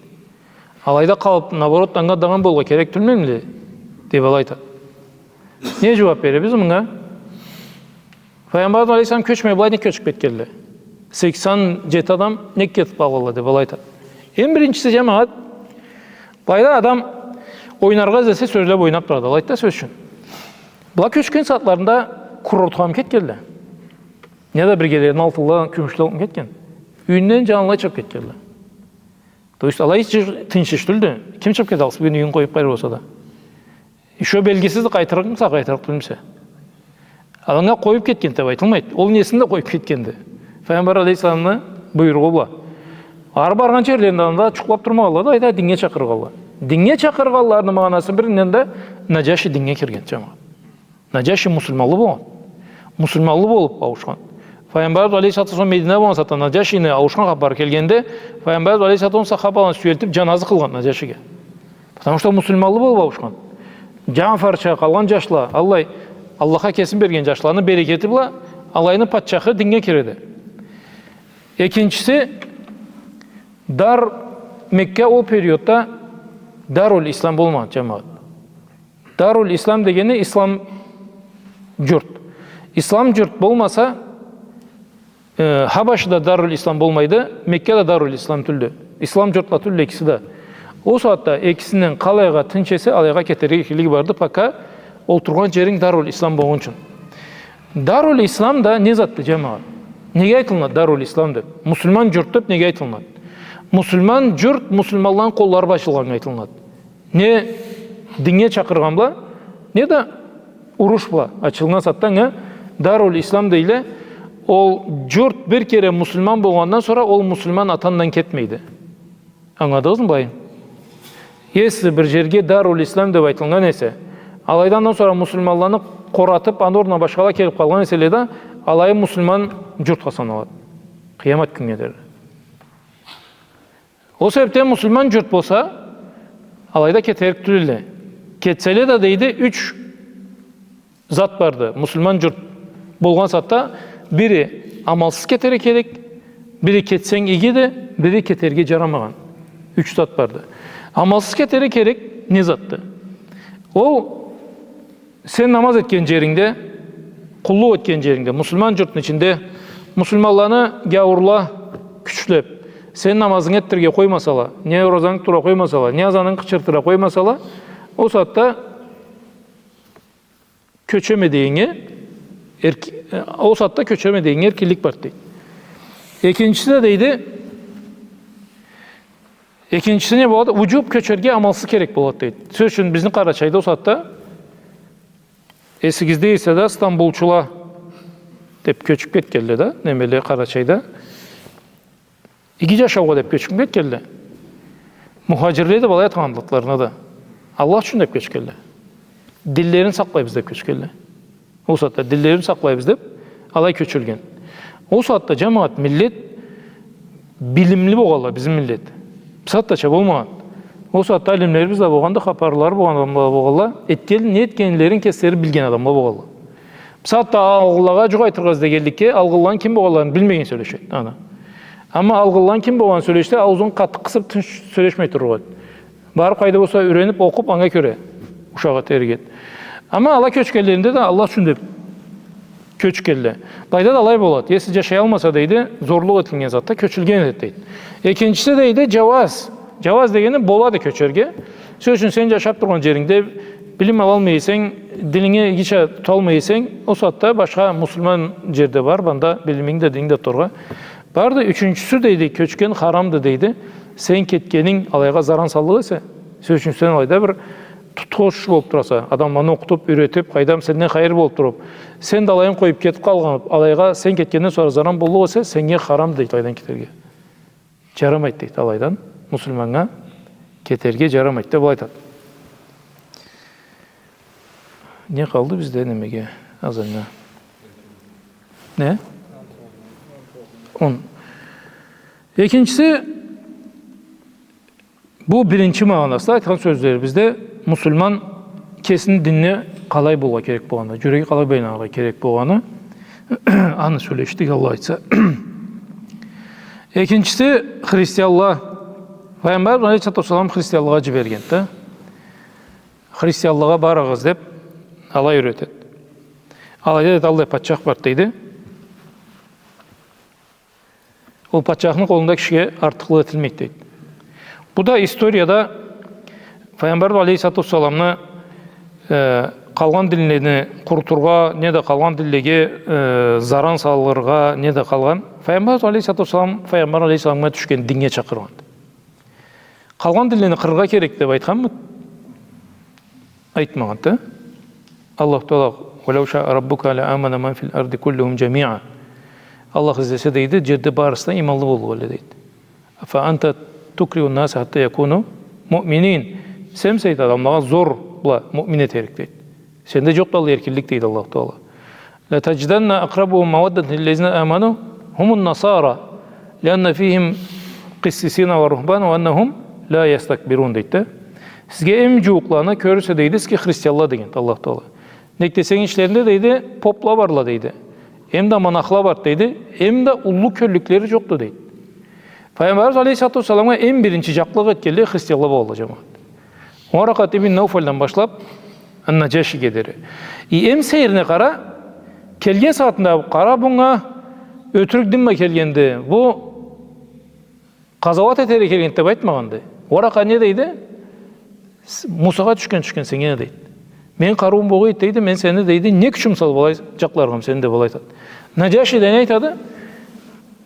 Алайда къалып, наоборот, анга дагъан болургъа керек тюлмюдюле, деп алай айтады. Не джууап беребиз мынга? Файгъамбар алейхиссалам кёчмей, былай нек кёчюп кетгенле? Сексен джети адам нек кетип къалгъанла, деп алай айтады. Эм биринчиси, джамагъат, былайда адам ойнаргъа излесе, сёзлеп ойнап турады, алайды да, сёз ючюн. Была кёчген сагъатларында курортха алып кетгенле. Не да биргелерини алтынла, кюмюшле алып кетген. Юйюнден джанлылай чыгъып кетгенле. То есть, алай ич тынч иш тюлдю. Ким чыгъып кете алса, бюгюн юйюн къоюп къайры болса да. Ещё белгисиз, къайтырыкъмыса, къайтырыкъ тюлмюсе. Анга къоюп кетген деп айтылмайды. Ол несин да къоюп кетгенди. Файгъамбар алейхиссаламны буйругъу бла. Ары баргъан джерлеринде анда джукълап турмагъанла да, алайда динге чакъыргъанла. Динге чакъыргъанларыны магъанасы биринден да Наджаши динге кирген, джамагъат. Наджаши муслиманлы болгъан. Муслиманлы болуп ауушхан. Файгъамбарыбыз алейхиссалату уассалам Мединада болгъан сагъатда Наджашини ауушхан хапары келгенде, Файгъамбарыбыз алейхиссалату уассалам сахабаланы сюелтип, джаназы къылгъан Наджашиге. Потому что муслиманлы болуп ауушхан. Джафарча къалгъан джашла, аллай, Аллахха кесин берген джашланы берекети бла алайны патчахы динге киреди. Экинчиси, Дар, Мекка ол периодда Дарул Ислам болмагъан, джамагъат. Дарул Ислам дегени ислам джурт. Ислам джурт болмаса, э, Хабашда Дарул Ислам болмайды, Мекка да Дарул Ислам тюлдю. Ислам джуртла тюлдю экиси да. Ол сагъатда экисинден къалайгъа тынч эсе, алайгъа кетерге эркинлиги барды, пока олтургъан джеринг Дарул Ислам болгъунчу. Дарул Ислам да не затды, джамагъат? Неге айтылынады Дарул Ислам деп? Муслиман джурт деп неге айтылынады? Муслиман джурт муслиманланы къоллары бла ачылгъаннга айтылынады. Не динге чакъыргъан бла, не да уруш бла ачылгъан сагъатда анга Дарул Ислам дейле. Ол джурт бир кере муслиман болгъандан сора ол муслиман атандан кетмейди. Ангыладыгъызмы былайын? Если бир джерге Дарул Ислам деп айтылгъан эсе, алайда андан сора муслиманланы къоратып, аны орнуна башхала келип къалгъан эселе да, алай муслиман джуртха саналады къыямат кюннге дери. Ол себебден муслиман джурт болса, алайда кетерик тюлдюле. Кетселе да, дейди, юч зат барды. Муслиман джурт болгъан сагъатда бири амалсыз кетерге керек, бири кетсенг игиди, бири кетерге джарамагъан. Юч зат барды. Амалсыз кетерге керек не затды? Ол сен намаз этген джерингде, къуллукъ этген джерингде, муслиман джуртну ичинде муслиманланы гяуурла кючлеб, сени намазынгы этдирирге къоймасала, не оразангы тура къоймасала, не азанынг къычыртыра къоймасала, ол сагъатда кёчеме дейинге эрк-, э, ол сагъатда кёчеме дейинге эркинлик бар, дейди. Экинчиси да, дейди, экинчиси не болады? Уджуб кёчерге амалсыз керек болады, дейди. Сёз ючюн, бизни Къарачайда ол сагъатда, эсигизде эсе да, стамбулчула деб кёчюб кетгенле да, немеле, Къарачайда. Иги джашаугъа деб кёчюб кетгенле. Мухаджирле деб алай атагъанла атларына да. Аллах ючюн деб кёчгенле. Динлерин сакълайбыз деб кёчгенле. Ол сагъатда динлерин сакълайбыз деб алай кёчюлген. Ол сагъатда, джамагъат, миллет билимли болгъанла, бизни миллет. Бусагъатдача болмагъан. Ол сагъатда алимлерибиз да болгъанды, хапарлары болгъан адамла да болгъанла, этген, не этгенлерин кеслери билген адамла болгъанла. Бусагъатда алгъынлагъа джукъ айтыргъа излегенликге, алгъынланы ким болгъанларын билмеген сёлешеди ана. Амма алгъынланы ким болгъанын сёлешсе, ауузун къаты къысыб, тынч сёлешмей турлукъ эди. Барыб, къайда болса, юрениб, окъуб, анга кёре ушакъ этерик эди. Амма ала кёчгенлеринде да Аллах ючюн деб кёчгенле. Былайда да алай болады. Если джашаялмаса, дейди, зорлукъ этилген затда кёчюлген эди, дейди. Экинчиси, дейди, джауаз. Джауаз дегени болады кёчерге. Сёз ючюн, сен джашаб тургъан джерингде билим алалмай эсенг, дининги игича туталмай эсенг, ол сагъатда башха муслиман джерде бар, анда билиминги да, дининги да тутаргъа. Барды. Ючюнчюсю, дейди, кёчген харамды, дейди. Сен кетгенинг алайгъа заран саллыкъ эсе, сёз ючюн, сен алайда бир тутхуч болуб тураса, адамланы окъутуб, юретиб, къайдам, сенден хайыр болуб туруб, сен да алайын къоюб кетиб къалгъан, алайгъа сен кетгенден сора заран боллукъ эсе, сеннге харам, дейди, алайдан кетерге. Джарамайды, дейди, алайдан муслиманнга кетерге джарамайды деб алай айтады. Не къалды бизде немеге, азаннга? Не? Он. Экинчиси, бу биринчи магъанасында айтхан сёзлерибизде муслиман кесини динине къалай болургъа керек болгъаны, джюреги къалай байланыргъа керек болгъаны, аны сёлешдик, Аллах айтса. Экинчиси, христианла. Файгъамбар алейхиссалату уассалам христианлыкъгъа джиберген да. Христианлыкъгъа барыгъыз деб, алай юретеди. Алайда, дейди, аллай патчах барды, дейди. Ол патчахны къолунда кишиге артыкълыкъ этилмейди, дейди. Бу да историяда Файгъамбар алейхиссалату уассаламны, э, къалгъан динлени къурутургъа, не да къалгъан динлеге, э, заран салыргъа, не да къалгъан. Файгъамбар алейхиссалату уассалам, Файгъамбар алейхиссаламгъа тюшген динге чакъыргъанды. Къалгъан динлени къырыргъа керек деб айтханмыды? Айтмагъанды. Аллаху Тагъала: «ولو شاء ربك لآمن من في الأرض كلهم جميعا». Аллах излесе, дейди, джерде барысы да иманлы боллукъ эдиле, дейди. «أفأنت تكره الناس حتى يكونوا مؤمنين». Сенмисе, дейди, адамлагъа зор бла муъмин этерик, дейди. Сенде джокъду аллай эркинлик, дейди Аллаху Тагъала. «لتجدن أقربهم مودة للذين آمنوا هم النصارى لأن فيهم قسيسين ورهبانا وأنهم لا يستكبرون», дейди да. Сизге эм джууукъланы кёрюрсе, дейди, сизге христианла деген Аллаху Тагъала. Нек десенг, ичлеринде, дейди, попла барла, дейди. Эм да монахла бар, дейди. Эм да уллу кёллюклери джокъду, дейди. Файгъамбарыбыз алейхиссалату уассаламгъа эм биринчи джакълыкъ этгенле христианла болгъанла, джамагъат. Уаракъат ибн Науфалдан башлаб, Ан-Наджашиге дери. И эм сейирине къара, келген сагъатында къара, бунга ётюрюк дин бла келгенди. Бу къазауат этерге келгенди деб айтмагъанды. Уаракъа не дейди? С-, Мусагъа тюшген, тюшген сеннге, дейди. Мени къарыуум болгъан эди, дейди, мен сени, дейди, не кючюм салыб алай джакъларгъа эдим сени, деб алай айтады. Наджаши да не айтады?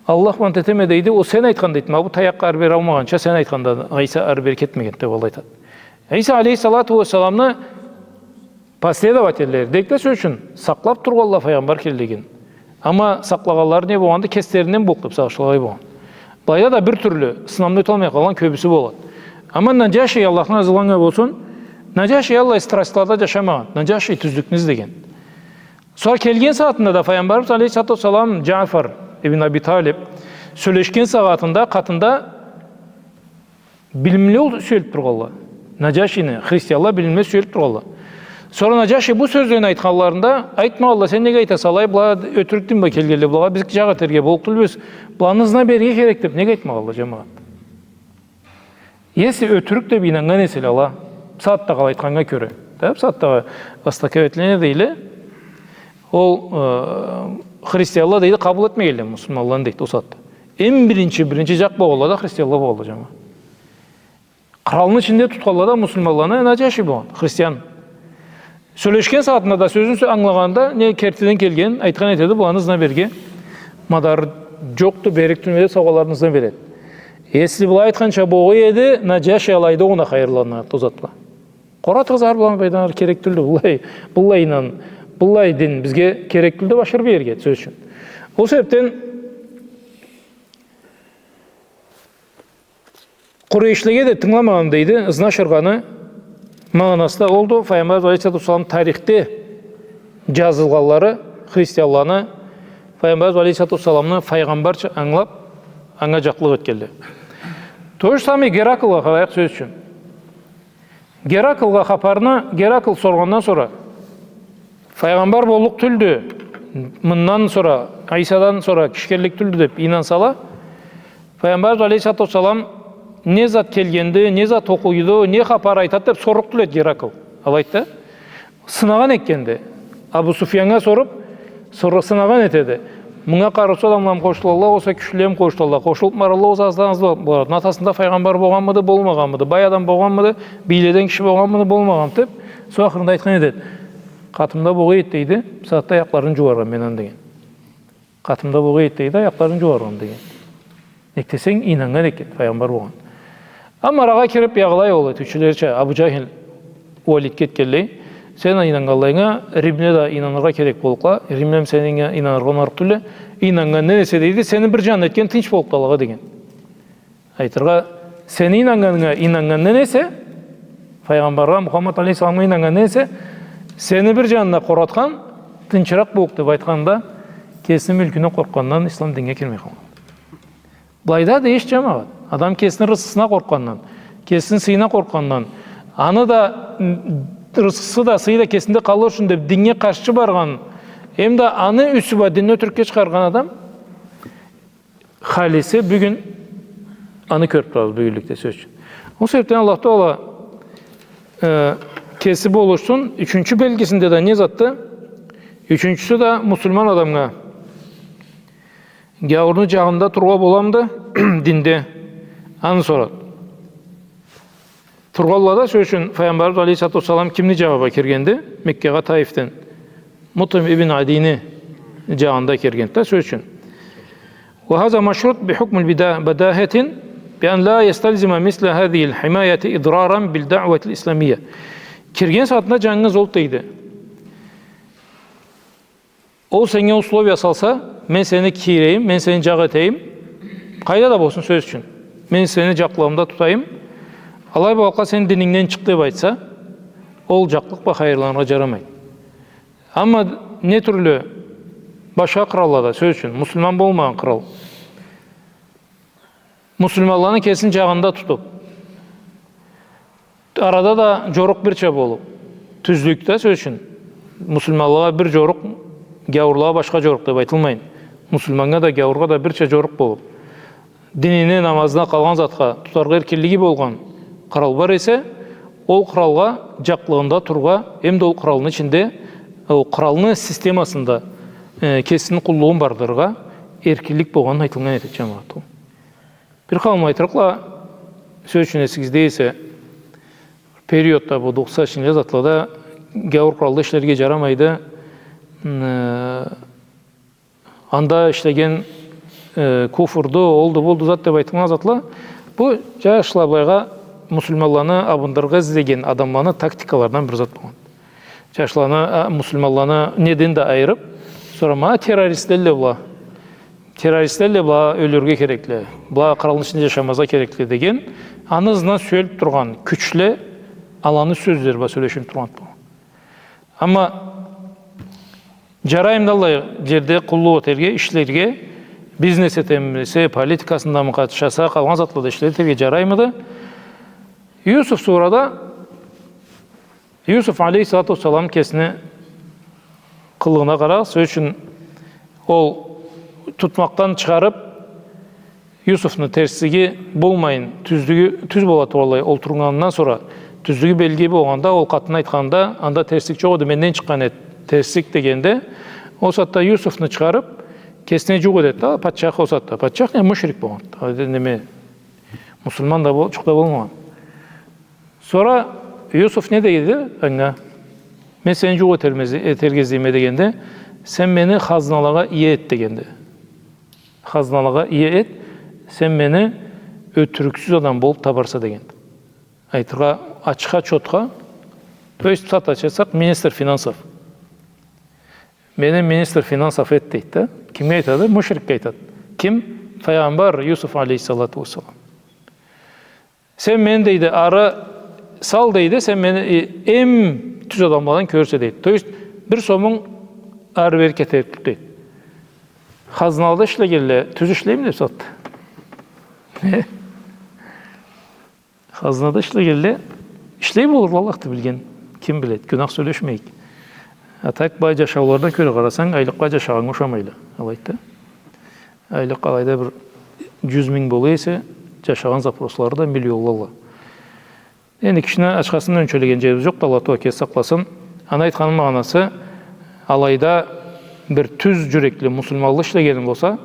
Аллах бла ант этеме, дейди, ол сен айтхан, дейди, ма бу таякъ ары-бери алмагъанча, сен айтхандан Иса ары-бери кетмегенди, деб алай айтады. Иса алейхиссалату уассаламны последовательлери, дейик да, сёз ючюн, сакълаб тургъанла файгъамбар келлигин. Амма сакълагъанлары не болгъанды? Кеслеринден боллукъ деб сагъышлыкъ болгъан. Былайда да бир тюрлю сынауну ёталмай къалгъан кёбюсю болады. Амма Наджаши, Аллахдан разы болгъан болсун, Наджаши аллай страстлада джашамагъан. Наджаши тюзлюкню излеген. Сора келген сагъатында да Файгъамбарыбыз алейхиссалату уассалам, Джафар ибн Аби Талиб, сёлешген сагъатында къатында билимли ол сюелиб тургъанла. Наджашини, христианла билимли сюелиб тургъанла. Сора Наджаши бу сёзлени айтханларында, айтмагъанла, сен неге айтаса алай, была ётюрюк дин бла келгенле, булагъа биз джакъ этерге боллукъ тюлбюз, буланы ызына берирге керек деб, неге айтмагъанла, джамагъат? Если ётюрюк деб ийнаннган эселе ала, бусагъатдагъы айтханнга кёре, да, бусагъатдагъы востоковетлени дейле, ол, э, христианла дейди, къабыл этмегенле муслиманланы дейди, ол сагъатда. Эм биринчи, биринчи джакъ болгъанла да христианла болгъанла, джамагъат. Къралны ичинде тутханла да муслиманланы Наджаши болгъан, христиан. Сёлешген сагъатында да, сёзюн сё-, ангылагъанда, не кертиден келген, айтхан этеди, буланы ызына берирге мадар джокъду, берик тюлмеди, саугъаларын ызына береди. Если была айтханча болгъан эди, Наджаши алайда огъуна хайырланады ол зат бла. Къора тургъуз, быллай, быллай керек тюлдю, быллай, быллай ийнан, быллай дин бизге керек тюлдю, башырыб иерге, сёз ючюн. Ол себебден Къурейшлеге да тынгыламагъан дейди, ызына ашыргъаны магъанасы да олду. Файгъамбарыбыз алейхиссалату уассалам тарихде джазылгъанлары, христианланы Файгъамбарыбыз алейхиссалату уассаламны файгъамбарча ангылаб, анга джакълыкъ этгенле. То же самое Гераклгъа къарайыкъ, сёз ючюн. Гераклгъа хапарны Геракл соргъандан сора, файгъамбар боллукъ тюлдю, мындан сора, Исадан сора киши келлик тюлдю деб ийнансала, Файгъамбарыбыз алейхиссалату уассалам не зат келгенди, не зат окъуйду, не хапар айтады деб сорлукъ тюл эди Геракл. Алайды да, сынагъан этгенди. Абу Суфьяннга соруб, сора сынагъан этеди. Мынга къарыусуз адамла къошулалла, огъесе кючлюле къошулалла, къошулуб баралла, огъесе аздан аз болады. Атасында файгъамбар болгъанмыды, болмагъанмыды, бай адам болгъанмыды, бийледен киши болгъанмыды, болмагъанмыды деб, сора ахырында айтхан этеди. Къатымда болгъан эди, дейди, бусагъатда аякъларын джууаргъа мен аны, деген. Къатымда болгъан эди, дейди, аякъларын джууаргъа аны, деген. Нек десенг, ийнаннган эди, файгъамбар болгъан. Амма арагъа кириб, ягъылай ол этиучюлерча, Абу Джахил Уалидге этгенлей: сен ийнаннганлайынга Римле да ийнаныргъа керек боллукъла, Римле сени ийнаныргъа унарыкъ тюлле, ийнаннгандан эсе, дейди, сени бир джанындан этген тынч боллукъду алагъа, деген. Айтыргъа, сени ийнаннганынга ийнаннгандан эсе, файгъамбаргъа, Мухаммад алейхиссаламгъа ийнаннгандан эсе, сени бир джанынга къоратхан тынчыракъ боллукъду деб айтханда, кесини мюлкюне къоркъгъандан ислам динге кирмей къалгъан. Былайда да эшит, джамагъат. Адам кесини рысхысына къоркъгъандан, кесини сыйына къоркъгъандан, аны да, м, рысхысы да, сыйы да кесинде къалыр ючюн деб диннге къаршчы баргъан, эм да аны юсю бла динни ётюрюкге чыгъаргъан адам халиси бюгюн аны кёрюб турабыз бюгюнлюкде, сёз ючюн. Ол себебден Аллах Таала, э, кеси болушсун, ючюнчю белгисинде да не затды? Ючюнчюсю да муслиман адамгъа гяуурну джанында тургъа боламыды динде? Аны сорады. Тургъанла да, сёз ючюн, файгъамбарыбыз алейхиссалату уассалам кимни джанына киргенди? Меккагъа Таифден Мутъим ибн Адийни джанында киргенди да, сёз ючюн. وهذا مشروط بحكم البدا-، بداهة بأن لا يستلزم مثل هذه الحماية إضرارا بالدعوة الإسلامية. Кирген сагъатында джангыз ол, дейди. Ол сеннге условия салса, мен сени кийрейим, мен сени джакъ этейим, къайда да болсун, сёз ючюн, мен сени джакълыгъымда тутайым, алай болгъанлыкъгъа сен динингден чыкъ деб айтса, ол джакълыкъ бла хайырланыргъа джарамайды. Амма не тюрлю башха къраллада, сёз ючюн, муслиман болмагъан кърал, муслиманланы кесини джанында тутуб, арада да джорукъ бирча болуб, тюзлюкде, сёз ючюн, муслиманлагъа бир джорукъ, гяуурлагъа башха джорукъ деб айтылмайын. Муслиманнга да, гяуургъа да бирча джорукъ болуб, динине, намазына, къалгъан затха тутаргъа эркинлиги болгъан кърал бар эсе, ол къралгъа джакълыгъында тургъа, эм да ол къралны ичинде, ол къралны системасында, э, кесини къуллугъун бардырыргъа эркинлик болгъаны айтылгъан этеди, джамагъат. Ол Бир къауум айтырыкъла, сёз ючюн, эсигизде эсе, периодда, бу тохсанынчы затлада гяуур къралда ишлерге джарамайды, м, э, анда ишлеген, э, куфурду, олду, болду зат деб айтылгъан затла. Бу джашла былайгъа муслиманланы абындырыргъа излеген адамланы тактикаларындан бир зат болгъан. Джашланы, а, муслиманланы неден да айырыб, сора ма террористле была, террористле была ёлюрге керекли, была къралны ичинде джашамазгъа керекли деген, аны ызындан сюелиб тургъан кючле, аланы сёзлери бла сёлешиб тургъан болгъан. Амма Джараймыды аллай джерде къуллукъ этерге, ишлерге, бизнес этемисе, политикасындамы къатышаса, къалгъан затлада ишле этерге джараймыды? Юсуф сурада Юсуф алейхиссалату уассалам кесини къылыгъына къарагъыз, сёз ючюн ол тутмакъдан чыгъарып, Юсуфну терслиги болмайын, тюзлюгю, тюз бола тургъанлай олтургъанындан сора, тюзлюгю белгили болгъанда, ол къатын айтханда, анда терслик джокъ эди, менден чыкъгъан эди терслик дегенде, ол сагъатда Юсуфну чыгъарып, кесине джукъ этеди да, патчах ол сагъатда. Патчах не, мушрик болгъан. Неме, муслиман да бол-, джукъ да болмагъан. Сора Юсуф не дейди анга? Мен сени джукъ этерме-, этерге излейме дегенде, сен мени хазналагъа ие эт дегенди. Хазналагъа ие эт, сен мени ётюрюксюз адам болуп табарса дегенди. Айтыргъа, ачха, чотха, то есть, бусагъатда айтсакъ, министр финансов. Мени министр финансов эт дейди да. Кимге айтады? Мушрикге айтады. Ким? Файгъамбар Юсуф алейхиссалату уассалам. Сен мени, дейди, ары сал, дейди, сен мени, э, эм тюз адамладан кёрюрсе, дейди. То есть, бир сомунг ары-бери кетерик тюл, дейди. Хазнада ишлегенле тюз ишлейми деб сорду. Хазнада ишлегенле ишлей болурла, Аллахды билген. Ким биледи, гюнах сёлешмейик. А так, былай джашауларына кёре къарасанг, айлыкъгъа джашагъаннга ушамайла. Алайды да. Айлыкъ алайда бир джюз минг бола эсе, джашагъан запрослары да миллионлала. Энди кишини ачхасын ёнчелеген джерибиз джокъду, Аллах Тагъала кеси сакъласын. Аны айтханым магъанасы, алайда бир тюз джюрекли муслиманлы ишлегени болса,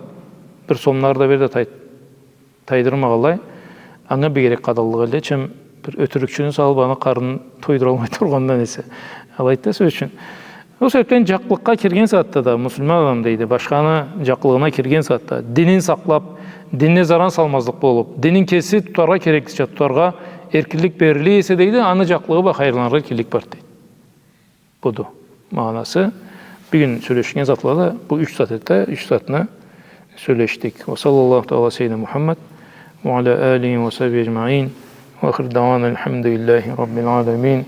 бир сомну ары да бери да тай-, тайдырмагъанлай, анга бигерек къадаллыкъ эди, чем бир ётюрюкчюню салып, аны къарнын тойдуралмай тургъандан эсе. Алайды да, сёз ючюн. Ол себебден джакълыкъгъа кирген сагъатда да, муслиман адам, дейди, башханы джакълыгъына кирген сагъатда, динин сакълап, динине заран салмазлыкъ болуп, динин кеси тутаргъа кереклича тутаргъа эркинлик бериле эсе, дейди, аны джакълыгъы бла хайырланыргъа эркинлик бар, дейди. Буду магъанасы. Бюгюн сёлешген затлада бу юч зат эди, юч затны сёлешдик. وصلى الله تعالى على سيدنا محمد وعلى آله وصحبه أجمعين. وآخر دعوانا الحمد لله رب العالمين.